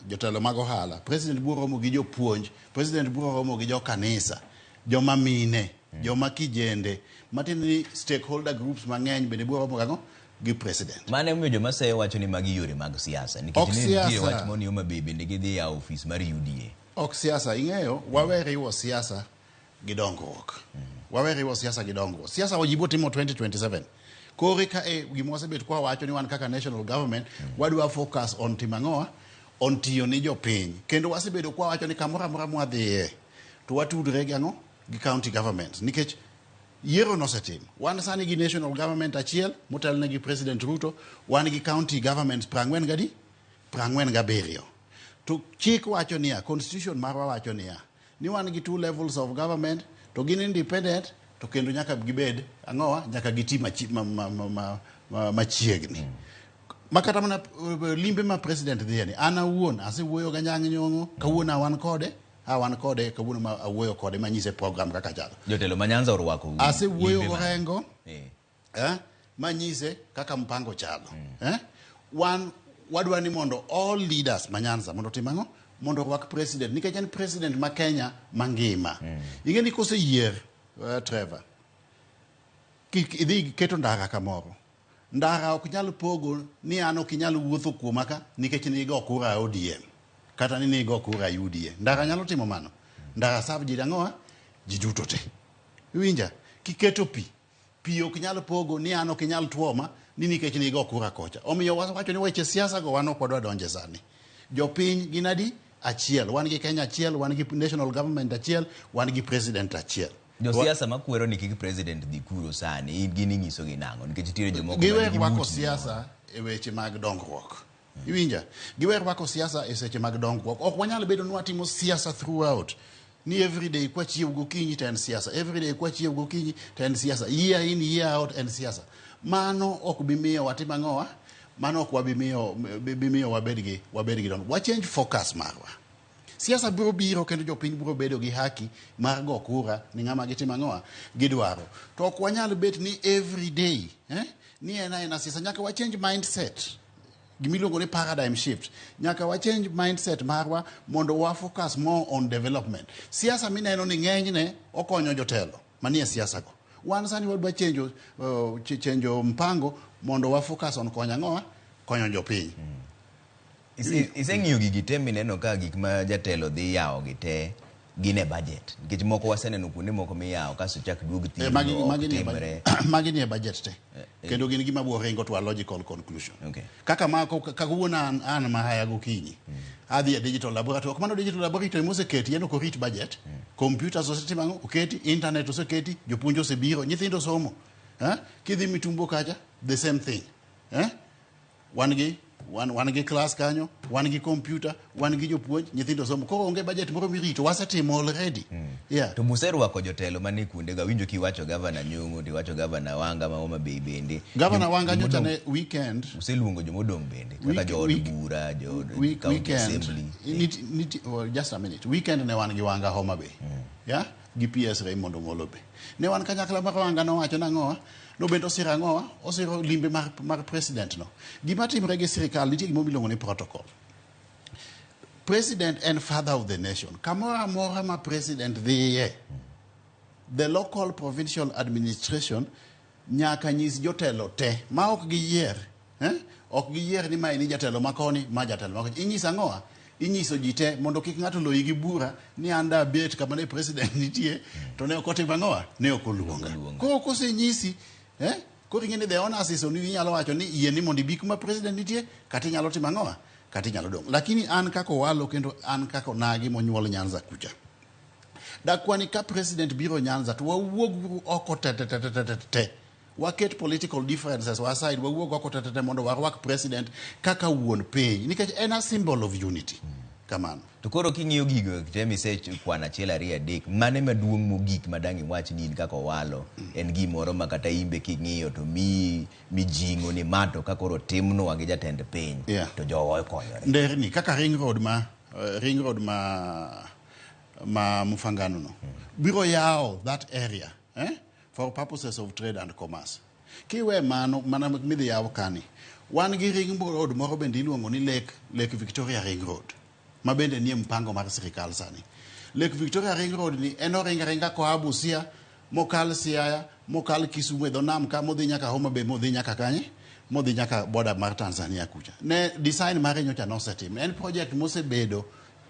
jotelo mag ohala president biro romo gi jopuonj president biro romo gi jokanisa joma mine joma kijende matiende ni stakeholder groups mang'eny bende biro romo gang'o gi president Mano emomiyo joma seyo wacho ni magi yore mag siasa nikech Ok ne nitie siasa. wach moni Homa Bay bende gidhi yawo ofis mar UDA. Ok siasa ing'eyo wawe riwo siasa gi dongruok wawe riwo siasa gi dongruok siasa wajibo timo 2027 kore ka e gima wasebet kwa wacho ni wan kaka national government wadwa focus on timo ang'owa on tiyo ni jopiny kendo wasebedo kwa wacho ni kamoro amora mwadhiye to watudre gi ang'o gi county governments nikech yiero nosetim wan sani gi national government achiel motelne gi president Ruto wan gi county governments 47 47 to chik wacho niya constitution marwa wacho niya ni wan gi two levels of government to gin independent to kendo nyaka gibed ang'owa nyaka giti machiegni ma kata mana limbe ma president dhiye ni an awuon asewuoyo gi Anyang' Nyong'o kawuono wan kode wan kode kawuono ma awuoyo kode manyise program kaka chalo Jotelo ma Nyanza orwako asewuoyo limbe go Orengo manyise kaka mpango chalo wan wadwa ni mondo all leaders ma Nyanza mondo otim ang'o mondo orwak president nikech en president ma Kenya mangima ing'e ni koseyier Trevor kik idhi keto ndara kamoro ndara ok nyal pogo ni an ok inyal wuotho kuoma ka nikech nigo kura ODM kata ni nigo kura UDA ndara nyalo timo mano ndara serve ji ang'owa ji duto te iwinja kiketo pi pi ok nyal pogo ni an ok inyal tuoma ni nikech nigo kura kocha omiyo wacho ni weche siasa go wan ok wadwa donje sani jopiny gin adi achiel wan gi Kenya achiel wan gi national government achiel wan gi president achiel Josiasa makwero ni kik president dhi kuro sani gin inyisogi nang'o nikech nitiere jomoko giwe man gi rwako muti. siasa e weche mag dongruok iwinja giwe rwako siasa e seche mag dongruok ok wanyal bedo ni watimo siasa throughout ni everyday kwachiew gokinyi to en siasa everyday kwachiew gokinyi to en siasa year in year out en siasa Mano ok bi miyo watim ang'owa, mano ok wabi miyo bi miyo wabed gi wabed gi dongruok. Wa change focus marwa. Siasa biro biro kendo jopiny biro bedo gi haki mar go kura ni ng'ama gitimo ang'owa gidwaro. To ok wanyal bet ni every day ni en aena siasa. Nyaka wa change mindset. Gimiluongo ni paradigm shift. Nyaka wa change mindset marwa mondo wa focus more on development. Siasa mineno ni ng'enyne okonyo jotelo manie siasa go. Wan sani wadwa chenjo chenjo mpango mondo wa focus on konyo ang'owa konyo jopiny. Iseng'iyo gigi te mineno ka gik ma jatelo dhi yawo gi te gin e budget. Nikech moko waseneno kuonde moko miyawo kasto chak duog thiro ok timre. Magi nie budget te. Kendo gin gima biro ringo to a logical conclusion. Kaka ma kawuono an mahaya gokinyi. Adhi e digital laboratory. Ok mano digital laboratory moseketi en ok orit budget. Computers osetimo ang'o? Oketi, internet oseketi, jopuonj osebiro, nyithindo somo. Kidhi Mitumbo kacha, the same thing. Wan gi wan gi class kanyo, wan gi computer, wan gi jopuonj, nyithindo somo. Koro onge budget moro mirito, wasetimo already. Yeah. To muserwako jotelo manie kuondego, awinjo kiwacho Gavana Nyong'o, tiwacho Gavana Wanga ma Homa Bay bende. Gavana Wanga nyocha ne weekend. Useluongo jomodong' bende, kaka jood bura, jood county assembly. Well, just a minute. Weekend ne wan gi Wanga Homa Bay. Yeah? Gi PS Raymond Omolo be. Ne wan kanyakla mar Wanga nowacho nang'owa, nobende osiro ang'owa, osiro limbe mar president no. Gima timre gi sirikal nitie gima iluongo ni protocol. President en father of the nation. Kamoro amora ma president dhiye, the local provincial administration nyaka nyis jotelo te ma ok giyier. Ok giyier ni mae ni jatelo makoni, ma jatelo makoni. Inyiso ang'owa? Inyiso ji te mondo kik ng'ato loyi gi bura ni an da bet kama ne president nitie to ne ok otimo ang'owa? Ne ok oluonga. Koro kosenyisi, koro ing'e ni the onus is on you, inyalo wacho ni yie ni mondo ibi kuma president nitie kata inyalo timo ang'owa? Kata inyalo dong'. Lakini an kaka Owalo kendo an kaka onagi monyuol Nyanza kucha. Dakwani ka president biro Nyanza to wawuog oko te te te te te te. Waket political differences aside, wawuog oko te te te mondo warwak president kaka wuon piny. Nikech en a symbol of unity. Kamano. To koro king'iyo gigo te misekwano 1 2 3, mane maduong' mogik ma dang' iwach ni in kaka Owalo en gimoro ma kata imbe king'iyo to miyi mijing'o ni ma to ka koro timnwa gi jatend piny to jowa okonyore. Nderni kaka ring road ma Mufangano no biro yawo that area for purposes of trade and commerce. Kiwe mano mana midhi yaw kani, wan gi ring road moro bende iluongo ni Lake Victoria Ring Road ma bende nie mpango mar sirikal sani. Lake Victoria Ring Road ni en oringa ringa koa Busia mokal Siaya mokal Kisumu e dho nam ka modhi nyaka Homa Bay modhi nyaka kanye modhi nyaka border mar Tanzania kucha. Ne design mare nyocha nosetim. En project mosebedo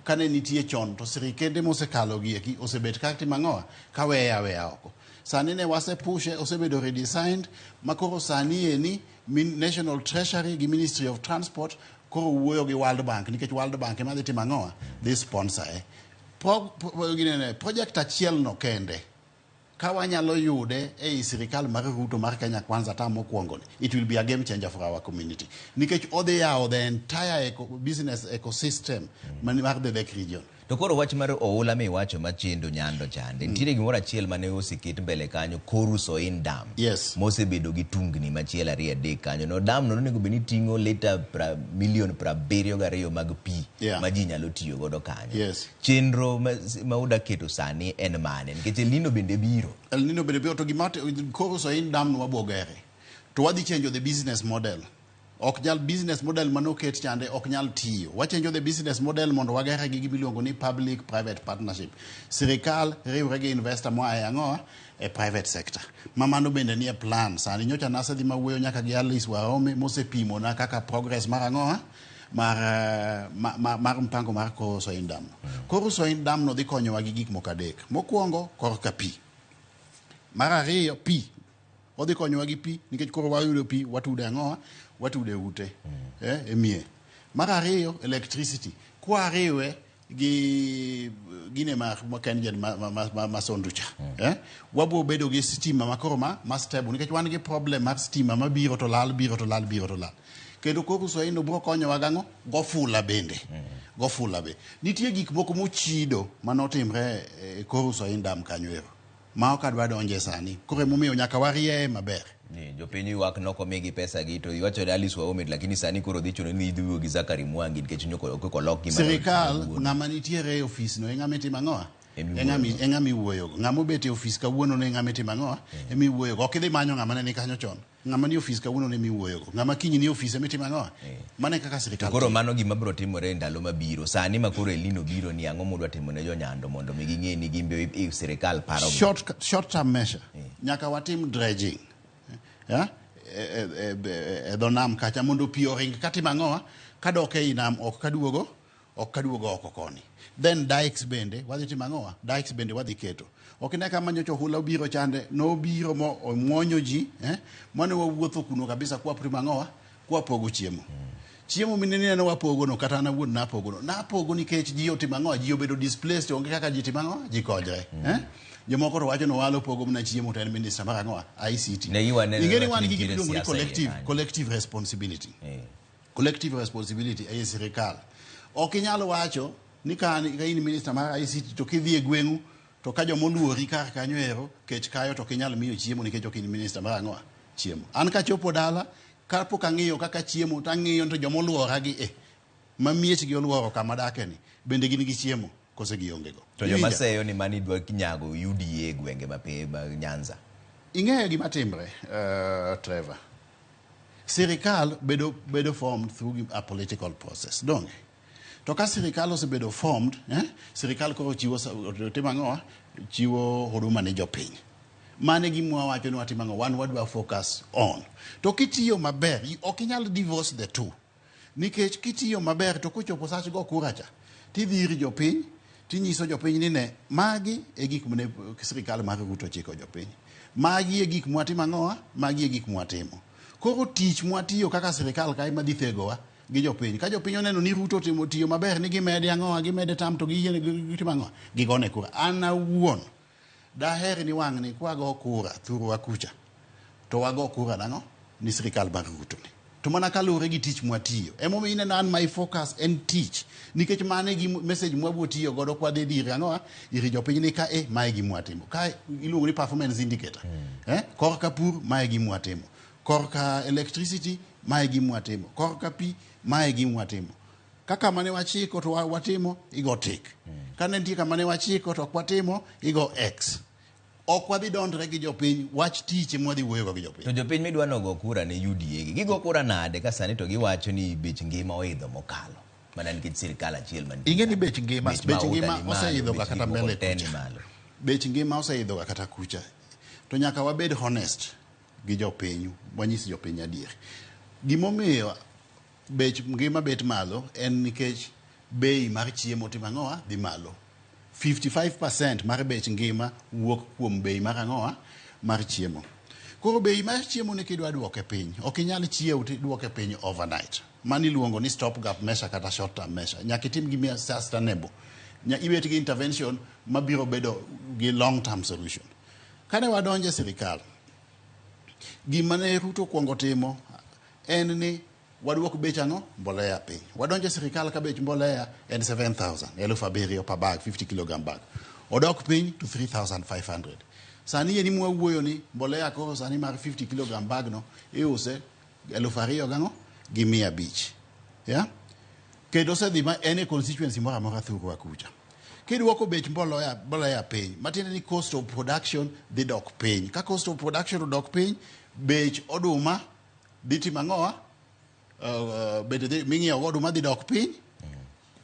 kane nitie chon to sirikende mosekalo gi eki osebet ka timo ang'owa ka weye aweya oko. Sani ne wasepushe osebedo redesigned makoro sani eni National Treasury gi Ministry of Transport koro wuoyo gi World Bank nikech World Bank ema dhi timo ang'owa dhi sponsor e. Project achiel no kende ka wanyalo yude ei sirikal mar Ruto mar Kenya Kwanza tam mokwongo ni, it will be a game changer for our community nikech odhi yawo the entire business ecosystem mar the Lake Region. To koro wach mar oula miwacho machendo Nyando chande, nitiere gimoro achiel mane oseket mbele kanyo, Koru Soin Dam. Yes. Mosebedo gi tungni machielo 2 3 kanyo. No dam no nonego bed ni ting'o lita milion 72 mag pi ma ji nyalo tiyo godo kanyo. Yes. Chenro ma uda keto sani en mane? Nikech El Nino bende biro. El Nino bende biro to gima Koru Soin Dam no wabiro gere. To wadhi change the business model. Ok nyal business model manoket chande ok nyal tiyo. Wachenjo the business model mondo wagere gi gima iluongo ni public private partnership. Sirikal riwre gi investor moa e ang'owa e private sector. Ma mano bende nie plan. Sani nyocha nasedhi mawuoyo nyaka gi Alice Wahome mosepimona kaka progress mar ang'owa mar mpango mar Koru Soin Dam. Koru Soin Dam no dhi konyowa gi gik moko adek. Mokwongo korka pi. Mar ariyo pi. Odhi konyowa gi pi nikech koro wayudo pi watude ang'owa watude ute e mie. Mar ariyo electricity kwariwe gi gine ma KenGen ma Sondu cha wabiro bedo gi stima makoro ma stable nikech wan gi problem mar stima mabiro to lal biro to lal biro to lal. Kendo Koru Soin no biro konyowa gang'o gofula bende. Gofula be. Nitie gik moko mochido manotimre e Koru Soin Dam kanyo ero. Ma ok adwa donje sani. Koro emomiyo nyaka warieye maber. Ni jopiny ywak nok omigi pesa gi to iwacho ni Alice Wahome lakini sani koro dhi chuno ni idhi wuoyo gi Zachary Mwangi nikech nyoko ok olok gima Sirikal ng'ama nitiere e ofis no e ng'ama itimo ang'owa? E ng'ama iwuoyogo. Ng'ama obet e ofis kawuono no e ng'ama itimo ang'owa? Ema iwuoyogo. Ok idhi manyo ng'ama ne ni kanyo chon. Ng'ama ni ofis kawuono ne miwuoyogo. Ng'ama kiny ni ofis ema itimo ang'owa? Mano e kaka sirikal Koro mano gima biro timore e ndalo mabiro. Sani ma koro El Nino biro ni ang'o mudwa timo ne jonyando mondo mi ging'e ni gin be i sirikal paro gi. Short term measure. Nyaka watim dredging. Yeah? E dho nam kacha mondo pi oring katimo ang'owa? Kadok ei nam ok kaduogo ok kaduogo oko koni. Then dikes bende wadhi timo ang'owa? Dikes bende wadhi keto. Ok ine kama nyocha ohula obiro chande, nobiro mo omwonyo ji, mane wawuotho kuno kabisa kwa timo ang'owa? Kwa pogo chiemo. Chiemo mineno wapogo no kata an awuon napogo no. Napogo nikech ji otimo ang'owa? Ji obedo displaced, onge kaka ji timo ang'owa? Ji konyre. Jomoko to wacho ni Owalo pogo mana chiemo to en minister mar ang'owa? ICT. Ne giwaneno Ing'e ni wan gi nitiere gima iluongo ni siasa iye kanyo. collective responsibility. Collective responsibility ei sirikal. Ok inyal wacho ni ka in minister mar ICT to kidhi e gweng'u to ka joma oluori kar kanyo ero kech kayo to ok inyal miyo chiemo nikech ok in minister mar ang'owa? Chiemo. An kachopo dala kapok ang'iyo kaka chiemo to ang'iyo to joma oluora gi ma miechgi oluoro kama adake ni bende gin gi chiemo kose gionge go. To joma Iwinja? seyo ni mani dwa nyago UDA e gwenge ma mag Nyanza. Ing'eyo gima timre, Trevor. Sirikal bedo formed through a political process, donge? To ka sirikal osebedo formed, sirikal koro chiwo timo ang'owa? Chiwo huduma ne jopiny. Mano e gima wawacho ni watimo ang'o? Wan wadwa focus on. To kitiyo maber, ok inyal divorce the two. Nikech kitiyo maber to kochopo sach go kura cha, tidhi ir jopiny, tinyiso jopiny ni ne, magi e gik mane sirikal mar Ruto chiko jopiny. Magi e gik mwatimo ang'owa? Magi e gik mwatimo. Koro tich mwatiyo kaka sirikal kae madhi thegowa gi jopiny. Ka jopiny oneno ni Ruto otimo tiyo maber ni gimede ang'owa, gimede tam to giyiene gitimo ang'owa? Gigone kura. An awuon daher ni wang'ni kwago kura thurwa kucha to wago kura nang'o? Ni sirikal mar Ruto ni. To mana kaluwore gi tich mwatiyo. Emomiyo ineno an my focus en tich. Nikech mano e gi message mwabiro tiyo godo kwadhi ir ang'owa? Ir jopiny ni ka mae e gima watimo. Ka iluongo ni performance indicator. Korka pur, mae e gima watimo. Korka electricity, mae e gima watimo. Korka pi, mae e gima watimo. Kaka mane wachiko to watimo, igo tick. Ka ne nitie kama ne wachiko to ok watimo, igo X. Ok wadhi dondre gi jopiny, wach tich ema wadhi wuoyogo gi jopiny. To jopiny midwa nogo kura ne UDA gi, gigo kura nade ka sani to giwacho ni bech ngima oidho mokalo? Mana nikech sirikal achiel mantie. Ing'e ni bech ngima, Bech bech mauta ngima ni malo, oseidho ga bech kata gik moko mbele te ni kucha. malo. Bech ngima oseidho ga kata kucha. To nyaka wabed honest gi jopiny, wanyis jopiny adier. Gimomiyo bech ngima bet malo en nikech bei mar chiemo timo ang'owa? Dhi malo. 55% mar bech ngima wuok kuom bei mar ang'owa? Mar chiemo. Koro bei mar chiemo ni kidwa duoke piny, ok inyal chiew to iduoke piny overnight. Mano iluongo ni stop gap measure kata short term measure. Nyaka itim gima sustainable. Ibet gi intervention mabiro bedo gi long term solution. Kane wadonjo e sirikal, gima ne Ruto okuongo timo en ni waduok bech ang'o? Mbolea piny. Wadonjo e sirikal ka bech mbolea en 7,000, 7,000 per bag, 50 kilogram bag. Odok piny to 3,500. Sani yeni mwawuoyo ni mbolea koro sani mar 50 kilogram bag no iuse elufu ariyo gang'o? Gi mia abich. Yeah? Kendo osedhi ma en e constituency moro amora thurwa kucha. Kiduoko bech mbolea piny, matiende ni cost of production dhi dok piny. Ka cost of production odok piny, bech oduma dhi timo ang'owa? Bende ming'iewo go oduma dhi dok piny,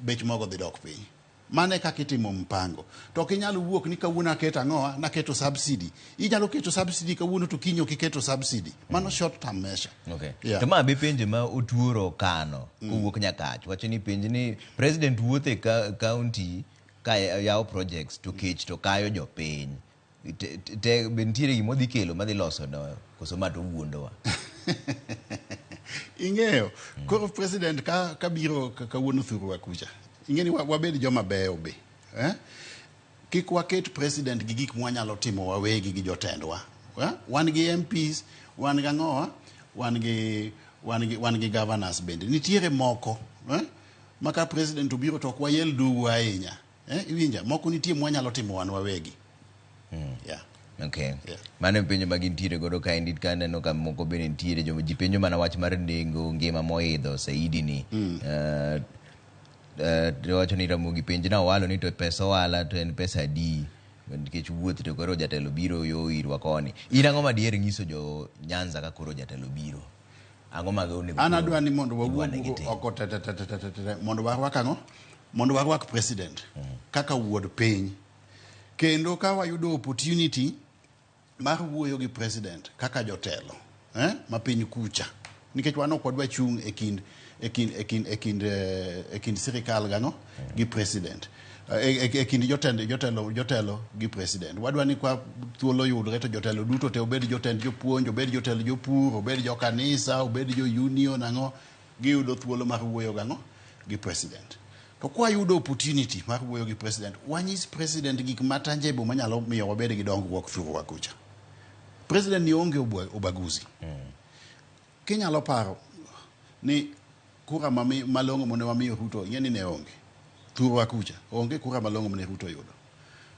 bech mogo dhi dok piny. Mano e kaka itimo mpango. To ok inyal wuok ni kawuono aketo ang'owa, naketo subsidy. Inyalo keto subsidy kawuono to kiny ok iketo subsidy. Mano short term measure. Okay. Yeah. To ma be penjo ma otuoro kano kowuok Nyakach. Wacho ni penj ni president wuotho e county ka yawo projects to kech to kayo jopiny. Be nitiere gima odhi kelo madhi loso no koso ma to wuondowa? Ing'eyo, koro president ka biro kawuono thurwa kucha. Ing'e ni wabed joma beyo be. Kik waket president gi gik mwanyalo timo wawegi gi jotendwa. Wan gi MPs, wan gi ang'owa, wan gi governors bende. Nitiere moko, Ma ka president obiro to ok wayel dugu ahinya. Iwinja? Moko nitie mwanyalo timo wan wawegi. Yeah. Okay. Mano e penjo ma gintiere godo kaendi ka aneno ka moko bende nitiere joma ji penjo mana wach mar nengo ngima moidho saidi ni. To wacho ni Ramogi penjna Owalo ni to pesa ohala to en pesa adi nikech wuoth to koro jatelo biro yo irwa koni. In ang'o ma diher nyiso jo Nyanza ka koro jatelo biro? Ang'o ma onego An koro adwa ni mondo idwa wawuog ni gitim? oko te te te te te te te mondo warwak ang'o? Mondo warwak president kaka wuod piny. Kendo ka wayudo opportunity mar wuoyo gi president kaka jotelo ma piny kucha. Nikech wan ok wadwa chung' e kind e kind e kind e kind e kind sirikal gang'o gi president. E kind jotend jotelo jotelo gi president. Wadwa ni kwa thuolo yudre to jotelo duto te obed jotend jopuonj, obed jotend jopur, obed jo kanisa, obed jo union ang'o giyudo thuolo mar wuoyo gang'o gi president. To kwa yudo opportunity mar wuoyo gi president, wanyis president gik ma tangible manyalo miyo wabed gi dongruok thurwa kucha. President ni onge ubaguzi. Kinyalo paro ni kura malong'o mane wamiyo Ruto, ing'e ni ne onge. Thurwa kucha, onge kura malong'o mane Ruto yudo.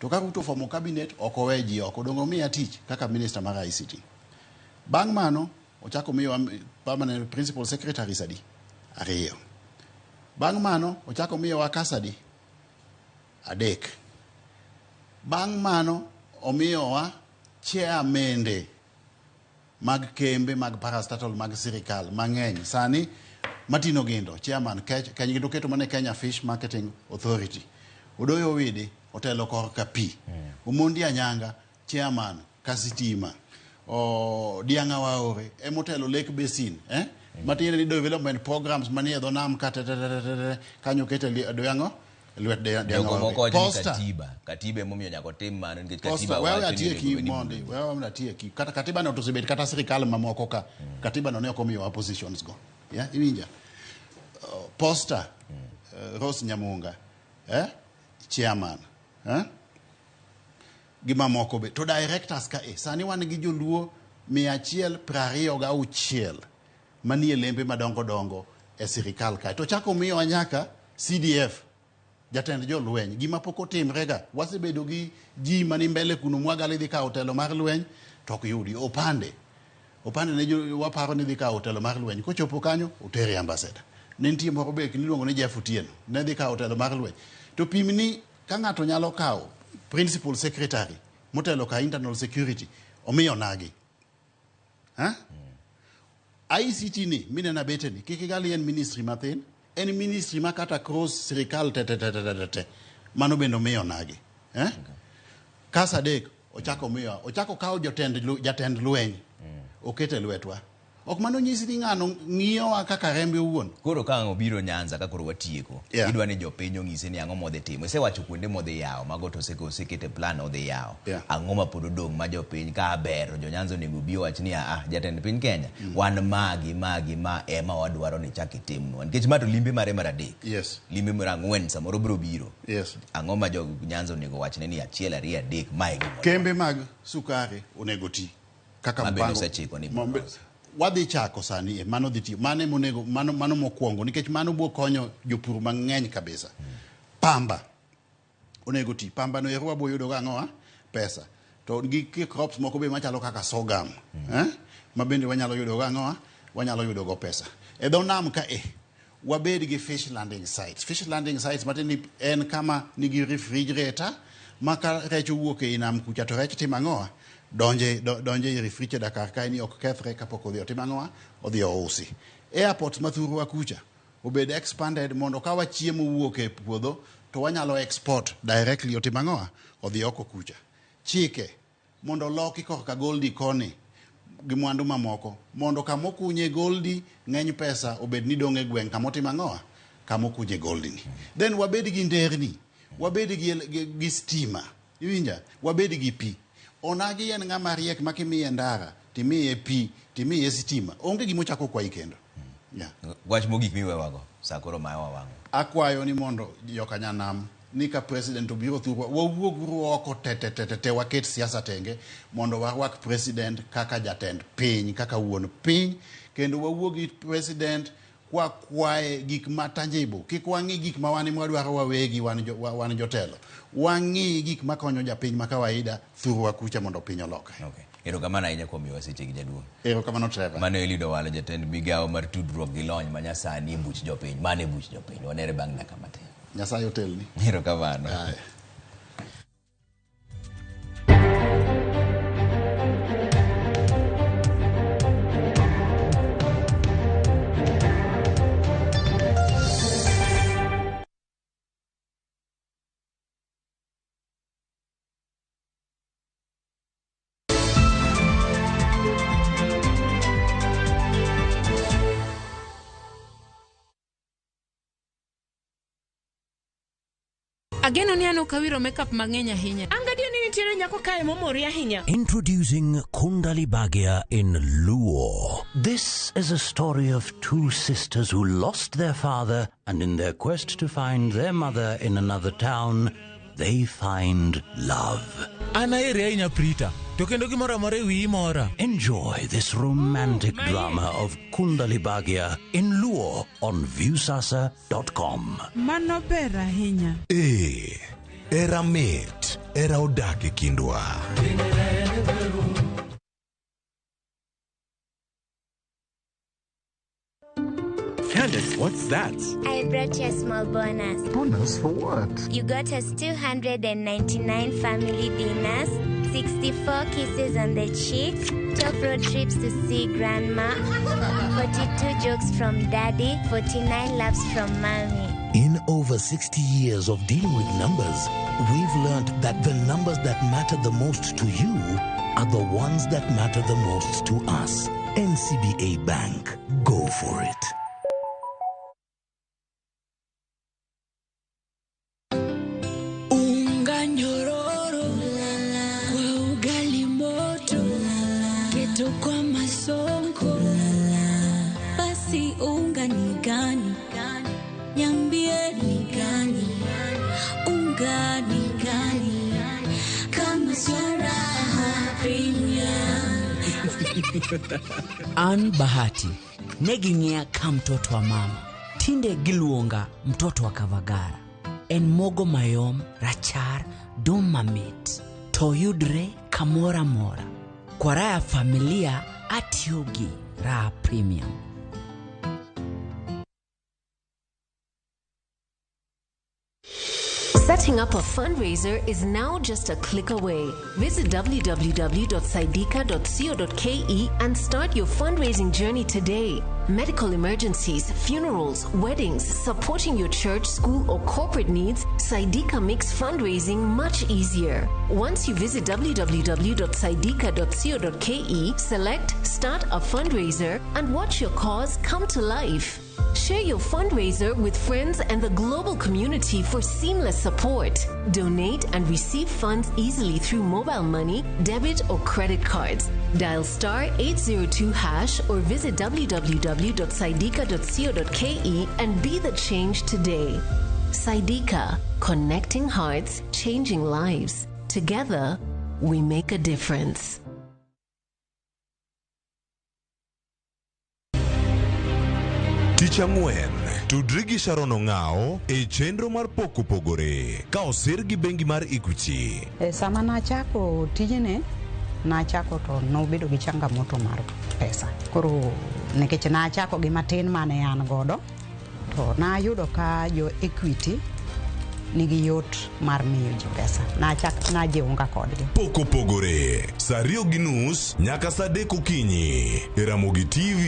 To ka Ruto formo cabinet, ok owe ji oko, donge omiya tich kaka minister mar ICT. Bang' mano, ochako miyowa permanent principal secretaries adi? 2. Bang' mano, ochako miyowa kas adi? 3. Bang' mano, omiyowa chairmende mag kembe mag parastatal mag sirikal mang'eny. Sani Martin Ogindo, chairman Kenya gindo keto mane Kenya Fish Marketing Authority. Odoyo Owidi otelo korka pi. Omondi Anyanga, chairman Kasitima. Dianga Waore emotelo Lake Basin, Matiende ni development programs manie dho nam ka te te te te te, kanyo kete doyango lwet Dianga Joko moko Waore. wacho ni Posta. katiba emomiyo nyaka otim mano nikech Posta, katiba wewe wacho ni atieki onego bed ni mondi, wewe atieki. Kata katiba no to osebet kata sirikal mamoko ka. Katiba no ne ok omiyowa positions go. Yeah, iwinja? Posta, Rose Nyamunga, Chairman, Gi mamoko be. To directors ka sani wan gi joluo 126 manie lembe madongo dongo e sirikal kae. To chako miyowa nyaka CDF, jatend jolweny. Gima pok otimrega, wasebedo gi ji mani mbele kuno mwagali dhi kawo telo mar lweny, to ok yudi. Opande. Opande ne waparo ni dhi kawo telo mar lweny. Kochopo kanyo, otere ambassador. Ne nitie moro be miluongo ni Jeff Otieno, ne dhi kawo telo mar lweny. To pim ni ka ng'ato nyalo kawo principal secretary motelo ka internal security, omiyo nagi. Ha? ICT ni minena bete ni, kik igal en ministry mathin, en ministry ma kata cross sirikal te te te te te te. Mano bende omiyo nagi. Kas adek ochako miyo, ochako kawo jatend lweny, okete lwetwa. Ok mano nyisi ni ng'ano ng'iyowa kaka rembe owuon. Koro ka ang' obiro Nyanza ka koro watieko, idwa ni jopiny onyise ni ang'o modhi timo. Isewacho kuonde modhi yawo, mago to osekete plan odhi yawo. Ang'o ma pod odong' ma jopiny ka ber, jo Nyanza onego obi owach ni jatend piny Kenya, wan magi, magi, ma ema wadwaro ni chak itimnwa. Nikech ma to limbe mare mar 3. Limbe mar 4 samoro biro biro. Ang'o ma jo Nyanza onego wachne ni 1, 2, 3, ma e gima wadwaro. Kembe mag sukari onego ti. Kaka Ma bende mpango. osechiko ni Mombe- biro loso. Wadhi chako sani e, mano dhi tiyo. Mano ema onego, mano, mano mokwongo, nikech mano biro konyo jopur mang'eny kabisa. Pamba onego ti. Pamba no ero wabiro yudo go ang'o, ah? Pesa. To gi crops moko be machalo kaka sorghum, Ma bende wanyalo yudo go ang'o, ah? Wanyalo yudo go pesa. E dho nam ka e, wabed gi fish landing sites. Fish landing sites matiende ni en kama nigi refrigerator ma ka rech owuok ei nam kucha to rech timo ang'o? Donje e refrigerator kar kae ni ok kethre kapok odhi otim ang'o? Odhi ousi. Airports ma thurwa kucha obed expanded mondo ka wachiemo wuok e puodho to wanyalo export directly otim ang'o? Odhi oko kucha. Chike mondo oloki korka goldi koni gi mwandu mamoko mondo kama okunye goldi ng'eny pesa obed ni dong' e gweng' kama otimo ang'o? Kama okunye goldi ni. Then wabed gi nderni, wabed gi stima, iwinja? Wabed gi pi. Onagi en ng'ama riek ma kimiye ndara, timiye pi, timiye stima, onge gima ochako kwayi kendo. Wach mogik miwewago, sa koro ma wawang'o. Akwayo ni mondo jokanyanam ni ka president obiro thurwa, wawuog oko te te te te te, waket siasa tenge mondo warwak president kaka jatend piny, kaka wuon piny, kendo wawuog gi president Kwakwaye gik ma tangible, kik wang'i gik ma wan mwadwaro wawegi wan jotelo. Wang'i gik makonyo japiny ma kawaida thurwa kucha mondo piny olokre. Okay. Erokamano ahinya kuom miyowa sechegi jaduong'. Erokamano Trevor. Mano Eliud Owalo, jatend migawo mar tudruok gi lony manyasani e buch jopiny. Mano e buch jopiny. Wanere bang' dakika matin. Nyasaye otelni. Erokamano. Ageno ni an ok awiro makeup mang'eny ahinya. An gadier ni nitiere nyako kae momori ahinya. Introducing Kundali Bhagya in Luo. This is a story of two sisters who lost their father and in their quest to find their mother in another town, they find love. An aheri ahinya Prita, to kendo gimoro amora e wiyi mora. Enjoy this romantic drama of Kundali Bhagya in Luo on Viusasa.com. Mano ber ahinya. Ee, hera mit, hera odak e kindwa. Candace, what's that? I brought you a small bonus. Bonus for what? You got us 299 family dinners, 64 kisses on the cheek, 12 road trips to see grandma, 42 jokes from daddy, 49 laughs from mommy. In over 60 years of dealing with numbers, we've learned that the numbers that matter the most to you are the ones that matter the most to us. NCBA Bank. Go for it. Unga nyororo kwa ugali moto, keto kwa masonko. Basi unga ni gani? Niambie ni gani? Unga ni gani? Kama sio Raha Premium. An Bahati ne ging'iya ka mtoto wa mama, tinde giluonga mtoto wa Kavagara. En mogo mayom, rachar, dum mamit, to yudre kamoro amora. Kwa raha ya familia atiyo gi Raha Premium. Setting up a fundraiser is now just a click away. Visit www.saidika.co.ke and start your fundraising journey today. Medical emergencies, funerals, weddings, supporting your church, school, or corporate needs, Saidika makes fundraising much easier. Once you visit www.saidika.co.ke, select Start a Fundraiser and watch your cause come to life. Share your fundraiser with friends and the global community for seamless support. Donate and receive funds easily through mobile money, debit, or credit cards. Dial star 802 hash or visit www.saidika.co.ke and be the change today. Saidika, connecting hearts, changing lives. Together, we make a difference. Tich ang'wen, tudri gi Sharon Ong'awo e chenro mar Pok Opogore ka osir gi bengi mar Equity. E sama nachako tijni, nachako to nobedo gi changamoto mar pesa. Koro nikech nachako gi matin mane an godo, to nayudo ka jo Equity nigi yot mar miyo ji pesa. Nachak najiunga kodgi. Pok Opogore, saa 2:30 nyaka saa 3 okinyi e Ramogi TV.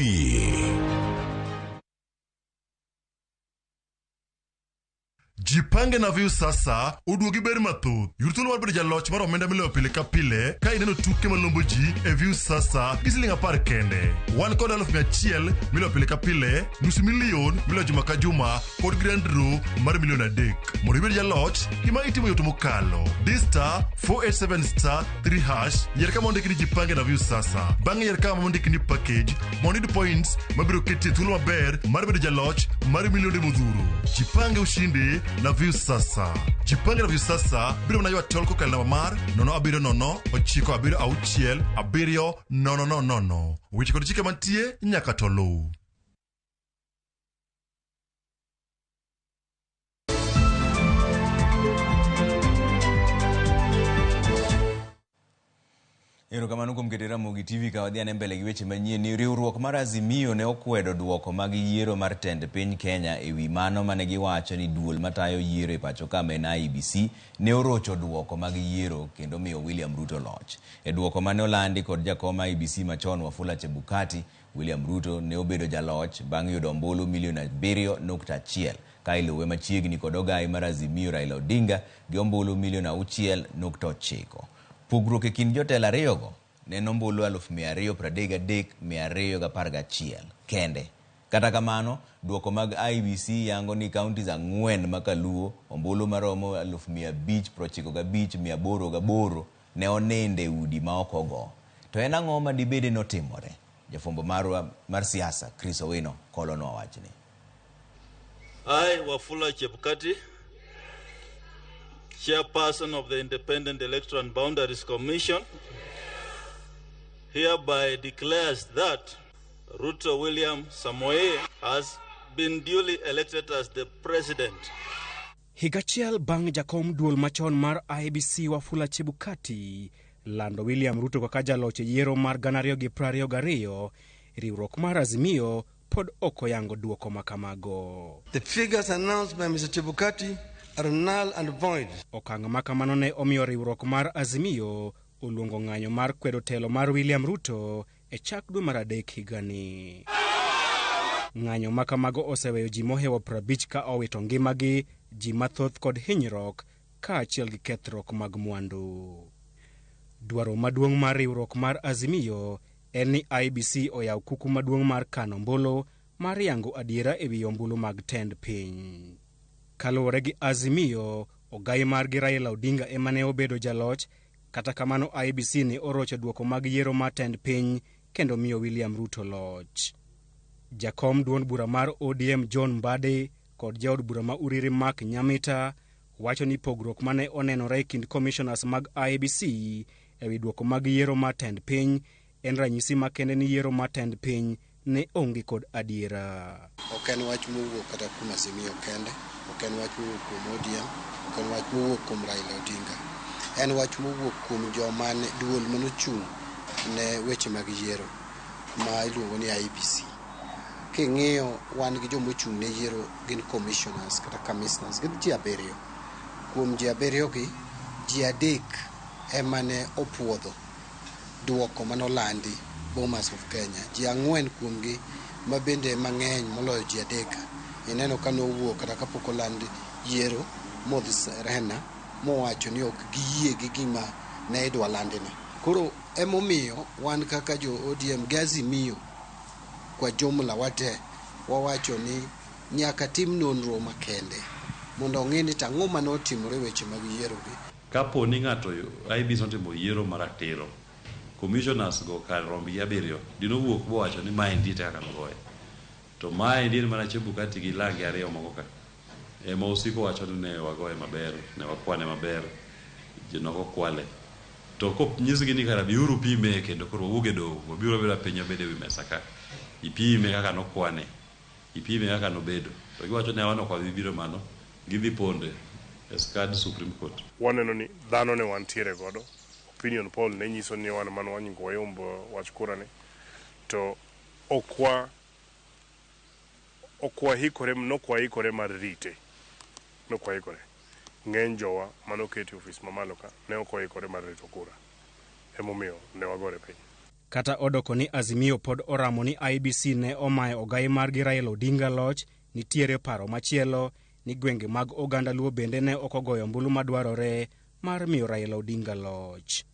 Jipange na Viusasa oduogi ber mathoth. Yud thuolo mar bedo jaloch mar omenda miloyo pile ka pile ka ineno tuke malombo ji e Viusasa gi siling 10 kende. Wan kod 100,000 miloyo pile ka pile, 500,000 miloyo juma ka juma kod grand draw mar 3 million. Mondo ibed jaloch, gima itimo yot mokalo. Di star 487 star 3 hash, yier kama ondiki ni Jipange na Viusasa. Bang'e yier kama ondiki ni package mondo iyud points mabiro keti e thuolo maber mar bedo jaloch mar milionde modhuro. Jipange ushindi na Viusasa. Jipange na Viusasa biro mana ywa tol kokalo namba mar 070 976 7 000. Weche kod chike mantie nyaka to luw. Erokamano kuom keto Ramogi TV ka wadhi ane mbele gi weche manyien ni riwruok mar Azimio ne okwedo duoko mag yiero mar tend piny Kenya ewi mano mane giwacho ni duol matayo yiero e pacho ka ma en IEBC ne orocho duoko mag yiero kendo miyo William Ruto loch. E duoko mane olandi kod jakom IEBC machon Wafula Chebukati, William Ruto ne obedo jaloch bang' yudo ombulu milion 7.1 ka iluwe machiegni kod ogai mar Azimio Raila Odinga gi ombulu milion 6.9. Pogruok e kind jotelo ariyogo ne en ombulu 233,211 kende. Kata kamano, duoko mag IEBC yango ni counties 4 ma kaluo ombulu maromo 595,808 ne oninde e udi ma ok ogo. To en ang'o ma dibede notimore? Jafwambo marwa mar siasa Chris Owino kolonwa wachni. I, Wafula Chebukati, Chairperson of the Independent Electoral and Boundaries Commission, hereby declares that Ruto William Samoei has been duly elected as the president. Higa achiel bang' jakom duol machon mar IEBC Wafula Chebukati lando William Ruto kaka jaloch e yiero mar 2022, riwruok mar Azimio pod ok oyango duoko makamago. The figures announced by Mr. Chebukati are null and void. Okang' ma kamano ne omiyo riwruok mar Azimio oluongo ng'anyo mar kwedo telo mar William Ruto e chak dwe mar adek higani. Ng'anyo ma kamago oseweyo ji mohewo 50 ka owito ngimagi, ji mathoth kod hinyruok kaachiel gi kethruok mag mwandu. Dwaro maduong' mar riwruok mar Azimio en ni IEBC oyaw kuku maduong' mar kano ombulu mar yango adiera ewi ombulu mag tend piny. Kaluwore gi Azimio, ogai margi Raila Odinga ema ne obedo jaloch, kata kamano IEBC ne orocho duoko mag yiero mar tend piny kendo miyo William Ruto loch. Jakom duond bura mar ODM John Mbadi kod jaod bura ma Uriri Mark Nyamita wacho ni pogruok mane onenore e kind commissioners mag IEBC ewi duoko mag yiero mar tend piny en ranyisi makende ni yiero mar tend piny ne onge kod adiera. Ok en wach mowuok kata kuom Azimio kende, ok en wach mowuok kuom ODM, ok en wach mowuok kuom Raila Odinga. En wach mowuok kuom joma ne duol manochung' ne weche mag yiero ma iluongo ni IEBC. King'iyo wan gi joma ochung' ne yiero gin commissioners kata commissioners, gin ji 7. Kuom ji 7 gi, ji 3 ema ne opuodho duoko manolandi Bomas of Kenya. Ji 4 kuomgi ma bende mang'eny moloyo ji 3. Ineno ka nowuok kata kapok oland yiero modhi Serena mowacho ni ok giyie gi gima ne idwa landini. Koro emomiyo wan kaka jo ODM gi Azimio kwa jumla wate wawacho ni nyaka tim nonro makende mondo ong'e ni tang'o manotimore weche mag yiero gi. Kapo ni ng'ato IEBC notimo yiero maratiro, commissioners go kar rombgi 7 dinowuok bowacho ni maendi e kaka nogoye. To maendi en mana Chebukati gi lange 2 moko ka ema osiko wacho ni ne wagoye maber, ne wakwane maber, ji nokokwale. To konyisgi ni kara biuru pime kendo koro wawuog e doho, wabiro abira piny wabed ewi mesa ka, ipime kaka nokwane, ipime kaka nobedo. To giwacho ni wan ok wabi biro mano, gidhi ponde e skad Supreme Court. Waneno ni dhano ne wantiere godo, opinion poll ne nyiso ni wan mane wanyingo wayomb wach kura ni, to ok waikore mar rite, nok waikore. Ng'eny jowa manoketi e ofis mamalo ka ne ok oikore mar rito kura, emomiyo ne wagore piny. Kata odoko ni Azimio pod oramo ni IEBC ne omayo ogai margi Raila Odinga loch, nitiere paro machielo ni gwenge mag oganda Luo bende ne ok ogoyo ombulu madwarore mar miyo Raila Odinga loch.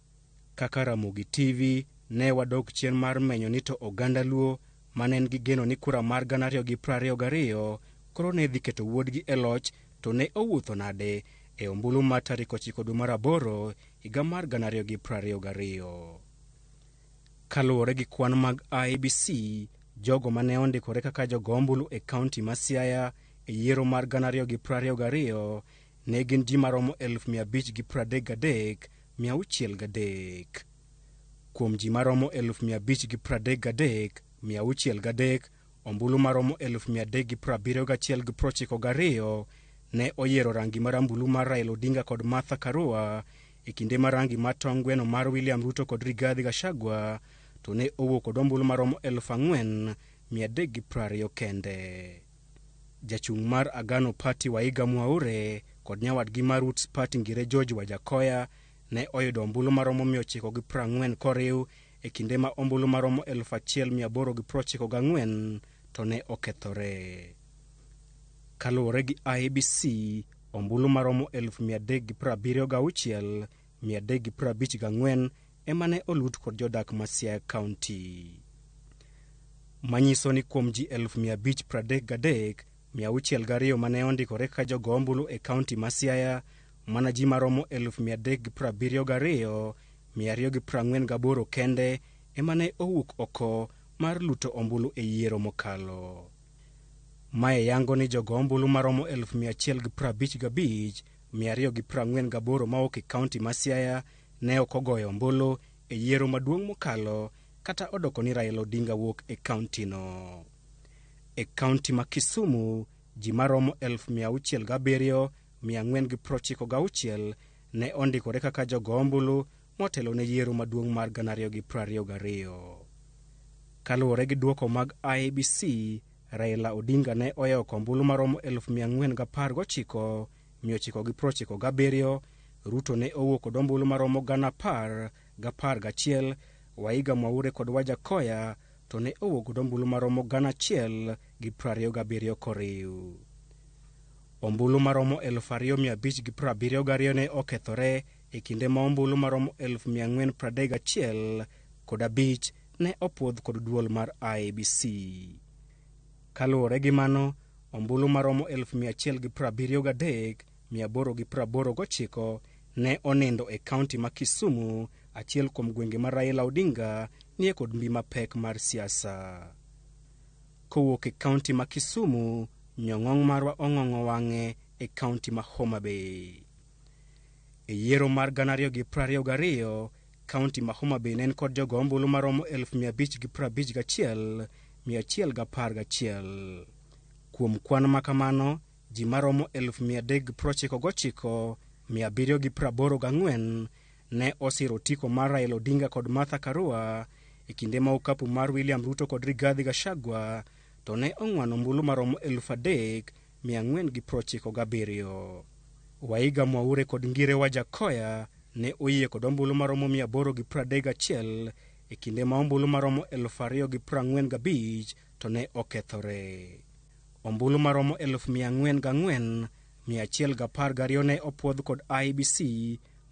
Kaka Ramogi TV ne wadok chien mar menyo ni to oganda Luo mane en gi geno ni kura mar 2022 koro ne dhi keto wuodgi e loch to ne owuotho nade e ombulu mar tarik 9 dwe mar 8 higa mar 2022. Kaluwore gi kwan mag IEBC, jogo mane ondikore kaka jogo ombulu e kaunti ma Siaya e yiero mar 2022 ne gin ji maromo 533,603. Kuom ji maromo 533,603, ombulu maromo 371,92 ne oyiero rangi marambulu mar Raila Odinga kod Martha Karua e kinde ma rangi mar tong' gweno mar William Ruto kod Rigathi Gachagua to ne owuok kod ombulu maromo 4,320 kende. Jachung' mar Agano Party Waiga Mwaure kod nyawadgi mar Roots Party Ngire George Wajackoyah ne oyudo ombulu maromo 940 koriw e kinde ma ombulu maromo 1,894 to ne okethore. Kaluwore gi IEBC, ombulu maromo 376,354 ema ne olut kod jodak ma Siaya County. Manyiso ni kuom ji 533,602 mane ondikore kaka jogo ombulu e kaunti ma Siaya, mana ji maromo 372,248 kende ema ne owuok oko mar luto ombulu e yiero mokalo. Mae yango ni jogo ombulu maromo 155,248 mawuok e kaunti ma Siaya ne ok ogoyo ombulu e yiero maduong' mokalo kata odoko ni Raila Odinga wuok e kaunti no. E kaunti ma Kisumu, ji maromo 607,496 ne ondikore kaka jogo ombulu motelo ne yiero maduong' mar 2022. Kaluwore gi duoko mag IEBC, Raila Odinga ne oyawo ombulu maromo 4,419,997, Ruto ne owuok kod ombulu maromo 10,011, Waiga Mwaure kod Wajackoyah to ne owuok kod ombulu maromo 1,027 koriw. Ombulu maromo 2,572 ne okethore e kinde ma ombulu maromo 4,431.5 ne opuodh kod duol mar IEBC. Kaluwore gi mano, ombulu maromo 173,889 ne onindo e kaunti ma Kisumu, achiel kuom gwenge ma Raila Odinga nie kod mbi mapek mar siasa. Kowuok e kaunti ma Kisumu, nyong'ong' marwa ong'ong'o wang'e e kaunti ma Homa Bay. E yiero mar 2022, kaunti ma Homa Bay ne en kod jogo ombulu maromo 551,111. Kuom kwan ma kamano, ji maromo 399,784 ne osiro otiko mar Raila Odinga kod Martha Karua e kinde ma okapu mar William Ruto kod Rigathi Gachagua to ne ong'wano ombulu maromo 3,497. Waiga Mwaure kod Ngire Wajackoyah ne oyie kod ombulu maromo 831 e kinde ma ombulu maromo 2,045 to ne okethore. Ombulu maromo 404,112 ne opuodh kod IEBC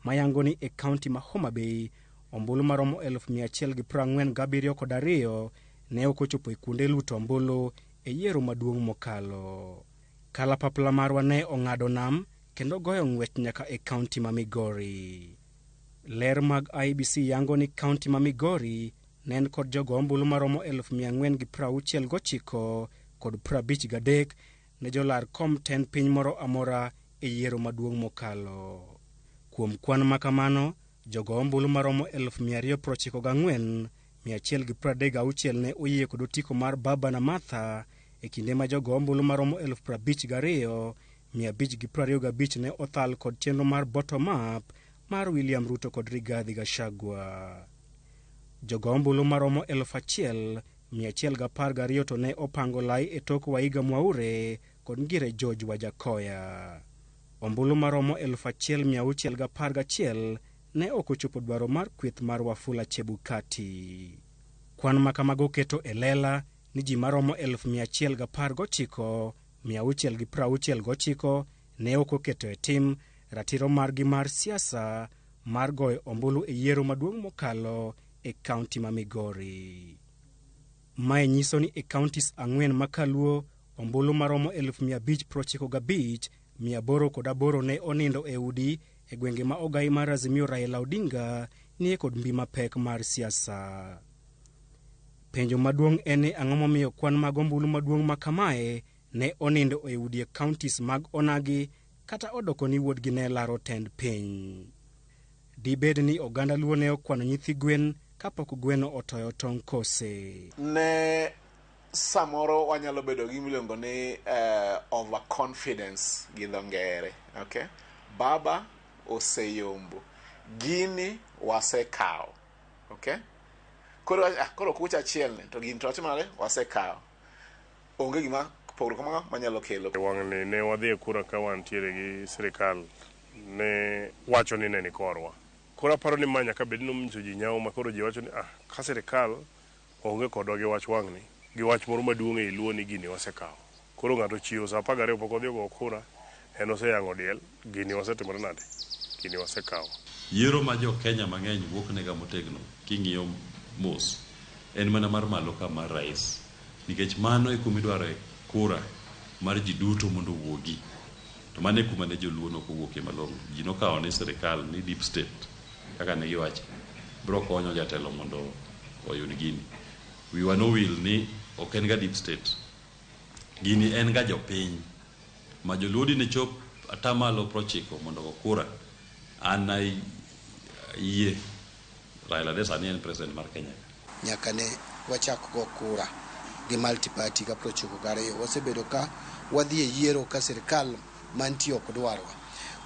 mayango ni e kaunti ma Homa Bay ombulu maromo 147,2 ne ok ochopo e kuonde luto ombulu e yiero maduong' mokalo. Kalapapla marwa ne ong'ado nam kendo goyo ng'wech nyaka e kaunti ma Migori. Ler mag IEBC yango ni kaunti ma Migori ne en kod jogo ombulu maromo 4,069,53 ne jolar kom tend piny moro amora e yiero maduong' mokalo. Kuom kwan ma kamano, jogo ombulu maromo 294,136 ne oyie kod otiko mar Baba na Martha e kinde ma jogo ombulu maromo 52,525 ne othal kod chenro mar bottom up mar William Ruto kod Rigathi Gachagua. Jogo ombulu maromo 1,112 to ne opango lai e tok Waiga Mwaure kod Ngire George Wajackoyah. Ombulu maromo 1,611 ne ok ochopo dwaro mar kweth mar Wafula Chebukati. Kwan ma kamago keto e lela ni ji maromo 119,669 ne ok oketo e tim ratiro margi mar siasa mar goyo ombulu e yiero maduong' mokalo e kaunti ma Migori. Mae nyiso ni e counties 4 ma kaluo, ombulu maromo 595,808 ne onindo e udi e gwenge ma ogai mar Azimio Raila Odinga nie kod mbi mapek mar siasa. Penjo maduong' en ni ang'o momiyo kwan mag ombulu maduong' ma kamae ne onindo e udi e counties mag Onagi kata odoko ni wuodgi ne laro tend piny. Dibed ni oganda Luo ne okwano nyithi gwen kapok gweno otoyo tong' kose. Ne samoro wanyalo bedo gi miluongo ni overconfidence gi dho ngere. Okay? Baba oseyombo. Gini wasekawo. Okay? Koro koro kucha achiel ni to gini to watimo nade? Wasekawo. Onge gima pogruok kamano manyalo kelo. Wang'ni ne wadhi e kura ka wantiere gi sirikal ne wacho ni ne ni korwa. Koro aparo ni ma nyaka bed ni nonyiso ji nyawo ma koro ji wacho ni ah, ka sirikal onge kodwa gi wach wang'ni, gi wach moro maduong' ei Luo ni gini wasekawo. Koro ng'ato ochiewo sa 12 pok odhi ogo kura, en oseyang'o diel, gini wasetimore nade? Gini wasekawo. Yiero ma jo Kenya mang'eny wuok nega motegno king'iyo mos en mana mar malo ka mar rais nikech mano e kuma idwaro e kura mar ji duto mondo owuogi. To mano e kuma ne joluo nok owuokie malong'o. Ji nokawo ni sirikal ni deep state kaka ne giwacho biro konyo jatelo mondo oyud gini. Wiwa nowil ni ok en ga deep state. Gini en ga jopiny. Ma joluo dine chop atamalo 90 mondo ogo kura. An ayie Raila de sani en president mar Kenya. Nyaka ne wachak go kura gi multi-party ka 92 wasebedo ka wadhi e yiero ka sirikal mantie ok dwarwa.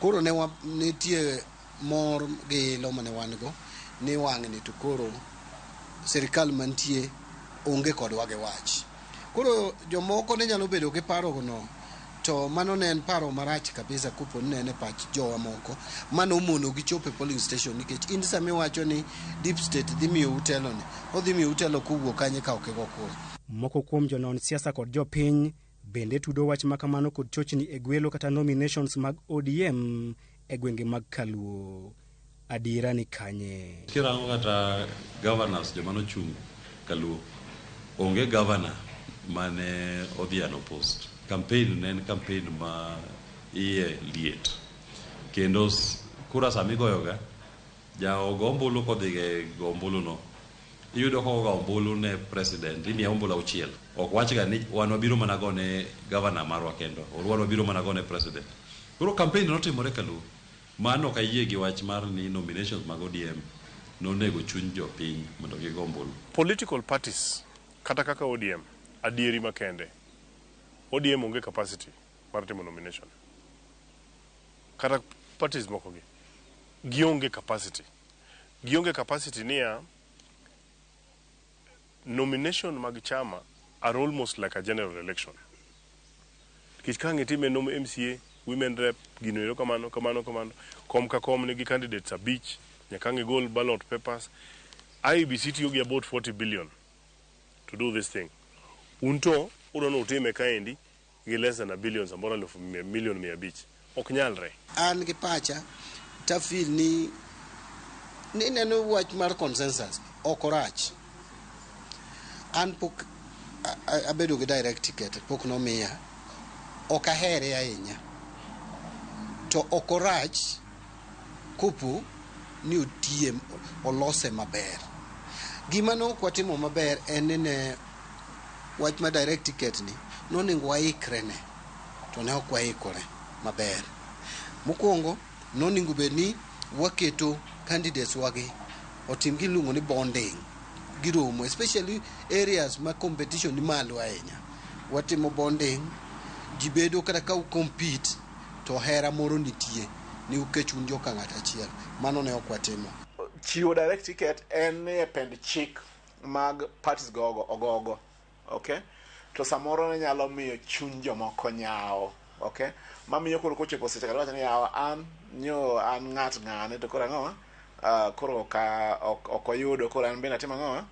Koro ne nitie mor gi ilo mane wan go ni wang'ni to koro sirikal mantie onge kodwa gi wach. Koro jomoko ne nyalo bedo gi paro no, to mano ne en paro marach kabisa kopo ni ne en e pach jowa moko mano omono gi chopo e polling station nikech in sama iwacho ni deep state dhi miyou telo ni, odhi miyou telo kowuok kanye ka ok igo kura. Moko kuom jonon siasa kod jopiny bende tudo wach makamano kod chochni e gwelo kata nominations mag ODM e gwenge mag Kaluo. Adiera ni kanye? Kirango kata governors joma nochung' Kaluo, onge governor mane odhi unopposed. Campaign ne en campaign ma iye liet. Kendo kura sama igoyoga, jago ombulu kodhi e go ombulu no, iyudo ka ogo ombulu ne president, imiye ombulu 6. Ok wachga ni wan wabiro mana go ne governor marwa kendo, or wan wabiro mana go ne president. Koro campaign notimore Kaluo. Mano ok ayie gi wach mar ni nominations mag ODM nonego chuny jopiny mondo gigo ombulu. Political parties kata kaka ODM adieri makende. ODM onge capacity mar timo nomination. Kata parties moko gi gionge capacity. Gionge capacity niya nomination mag chama are almost like a general election. Nikech ka ang' itime nom MCA, women rep, gino ero kamano, kamano, kamano, kom ka kom nigi candidates 5, nyaka ang' igol ballot papers. IEBC tiyo gi about 40 billion to do this thing. Un to udwa ni utime kaendi gi less than a billion, samoro 500 million 500. Ok nyalre. An gi pacha ta feel ni ineno wach mar consensus ok orach. An pok abedo gi direct ticket, pok nomiya. Ok ahere ahinya. To ok orach kopo ni otiye olose maber. Gima ne ok watimo maber en ni ne wach ma direct ticket ni nonego waikre ne to ne ok waikore maber. Mokwongo nonego bed ni waketo candidates wagi otim giluongo ni bonding giromo especially areas ma competition ni malo ahinya. Watimo bonding, ji bedo kata ka u compete to hera moro nitie ni ukech un joka ng'at achiel. Mano ne ok watimo. Chiwo direct ticket en e pend chik mag parties go ogogo. Okay? To samoro ne nyalo miyo chuny jomoko nyawo. Okay? Mamiyo koro kochopo seche kata wacho ni yawa an nyo an ng'at ng'ane to koro ang'o? Koro ok oyudo koro an bende atimo ang'o?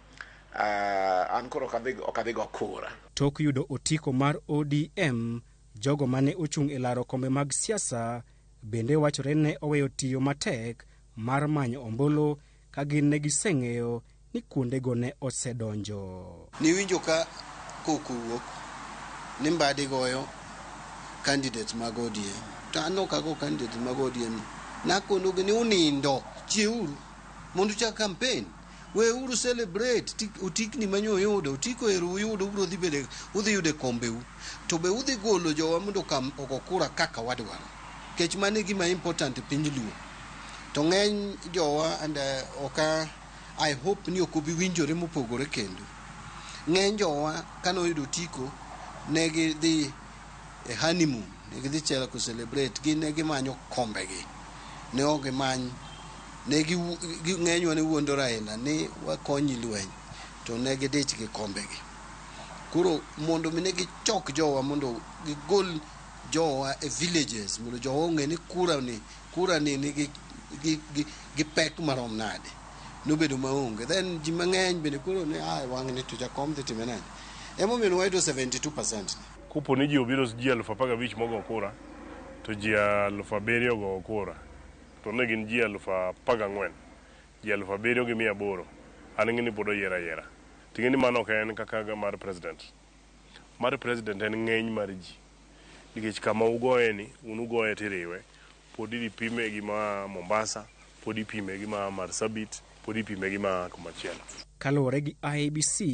An koro ok adhi go kura. Tok yudo otiko mar ODM, jogo mane ochung' e laro kombe mag siasa bende wachore ne oweyo tiyo matek mar manyo ombulu ka gin ne giseng'eyo ni kuondego ne osedonjo. Niwinjo ka koko wuok ni Mbadi goyo candidates mag ODM. To an ok ago candidates mag ODM. Nakonogi ni unindo, chieuru mondo uchak campaign. Weuru celebrate otikni manyo uyudo, otiko ero uyudo ubiro dhi bede, udhi yudo e kombeu. To be udhi golo jowa mondo ogo kura kaka wadwaro. Nikech mano e gima important e piny Luo. To ng'eny jowa and oka I hope ni ok obi winjore mopogore kendo. Ng'eny jowa kane oyudo otiko ne gidhi e honeymoon, ne gidhi chako celebrate, gin ne gimanyo kombegi. Ne ok gimany Ne gi ng'enywa ne wuondo Raila ni wakonyi lweny to ne gidich gi kombegi. Koro mondo mi ne gichok jowa mondo gigol jowa e villages mondo jowa ong'e ni kura ni nigi gi pek marom nade. Nobedo maonge. Then ji mang'eny bende koro ne wang'ni to jakom dhi time nade. Emomiyo wayudo 72%. Kopo ni ji obiro ji 15,000 mogo kura to ji 7,000 ogo kura to ne gin ji 14,000 ji 7,800 an ng'e ni pod oyier ayiera. Ting'e ni mano ok en kaka mar president. Mar president en ng'eny mar ji. Nikech kama ugoye ni, un ugoye tiriwe, pod idhi pime gi ma Mombasa, pod ipime gi ma Marsabit, pod ipime gi ma kumachielo. Kaluwore gi IEBC,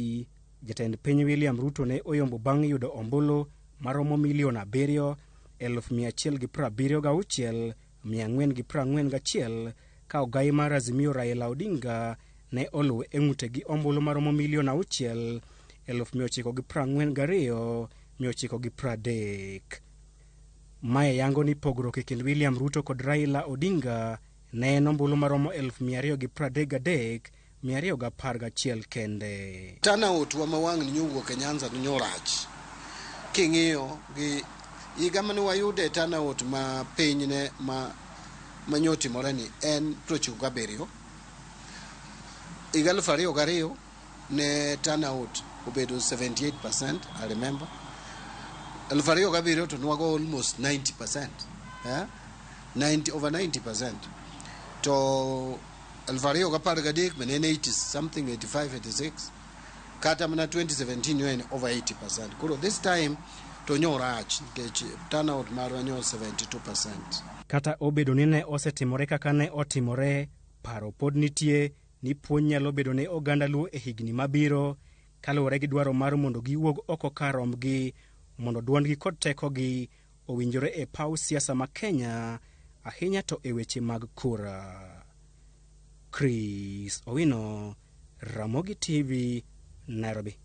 jatend piny William Ruto ne oyombo bang' yudo ombulu maromo milion 7,176,441 ka ogai mar Azimio Raila Odinga ne oluwe e ng'ute gi ombulu maromo milion 6,942,930. Mae yango ni pogruok e kind William Ruto kod Raila Odinga ne en ombulu maromo 233,211 kende. Turnout wa ma wang'ni nyowuok e Nyanza nyorach. King'iyo gi higa mane wayude turnout ma piny ne ma manyotimore ni en 97. Higa 2002 ne turnout obedo 78%, I remember. 2007 to nwago almost 90%. Yeah? 90, over 90%. To 2013 bende en 80 something, 85, 86. Kata mana 2017 en over 80%. Koro this time to nyorach nikech turnout marwa nyo 72%. Kata obedo ni ne osetimore kaka ne otimore, paro pod nitie ni puonj nyalo bedo ne oganda Luo e higni mabiro kaluwore gi dwaro mar mondo giwuog oko kar rombgi mondo duondgi kod tekogi owinjore e paw siasa ma Kenya, ahinya to e weche mag kura. Chris Owino, Ramogi TV, Nairobi.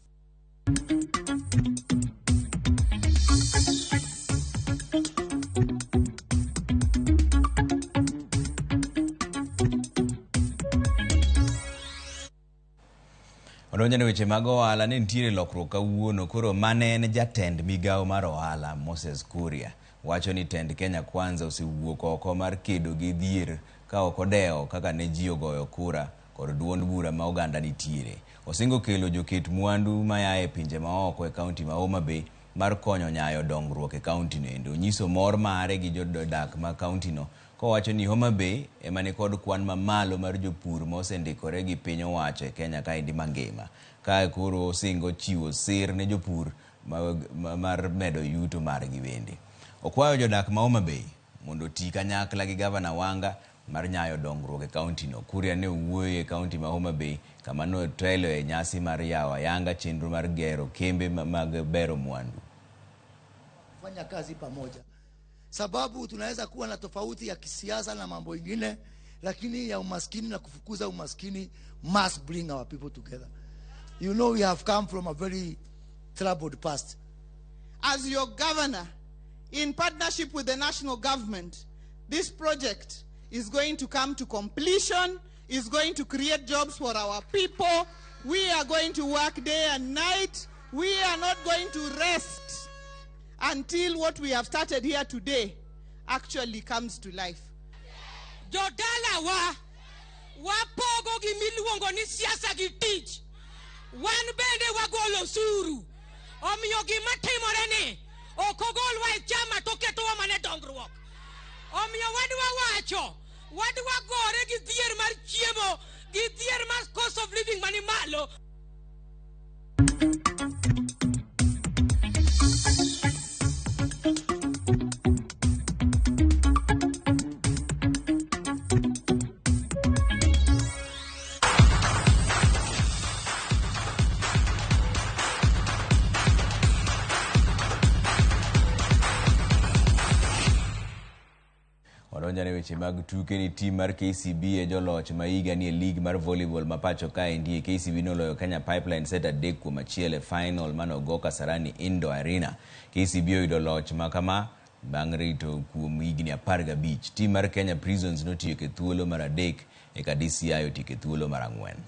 Odonjo ne weche mag ohala ne nitiere lokruok kawuono koro mane en jatend migawo mar ohala Moses Kuria wacho ni tend Kenya Kwanza osewuok oko mar kedo gi dhier ka ok odewo kaka ne ji ogoyo kura kod duond bura ma oganda nitiere. Osingo kelo joket mwandu maya e pinje maoko e kaunti ma Homa Bay mar konyo nyayo dongruok e kaunti no endo. Onyiso mor mare gi jodak ma kaunti no kowacho ni Homa Bay ema nikod kwan mamalo mar jopur mosendikore gi piny owacho e Kenya kaendi mangima. Kae koro osingo chiwo sir ne jopur mar medo yuto margi bende. Okwayo jodak ma Homa Bay mondo oti kanyakla gi Gavana Wanga mar nyayo dongruok e kaunti no. Kuria ne owuoyo e kaunti ma Homa Bay kama notelo e nyasi mar yawo ayanga chenro mar gero kembe mag bero mwandu. Fanya kazi pamoja, sababu tunaweza kuwa na tofauti ya kisiasa na mambo ingine, lakini ya umaskini na kufukuza umaskini must bring our people together. You know, we have come from a very troubled past. As your governor, in partnership with the national government, this project is going to come to completion, is going to create jobs for our people. We are going to work day and night. We are not going to rest until what we have started here today actually comes to life. Jodalawa, wapogo gi miluongo ni siasa gi tich. Wan bende wagolo osuru. Omiyo gima timore ni ok ogolwa e chama to ketowa mana e dongruok. Omiyo wadwa wacho, wadwa gore gi dhier mar chiemo, gi dhier mar cost of living mani malo. Odonjane weche mag tuke ni tim mar KCB e joloch ma higa ni e league mar volleyball ma pacho kaendi. KCB noloyo Kenya Pipeline set 3-1 e final manogo Kasarani Indoor Arena. KCB oyudo loch ma kama bang' rito kuom higni 15. Tim mar Kenya Prisons notieko e thuolo mar 3 Eka DCI otieko e thuolo mar ang'wen.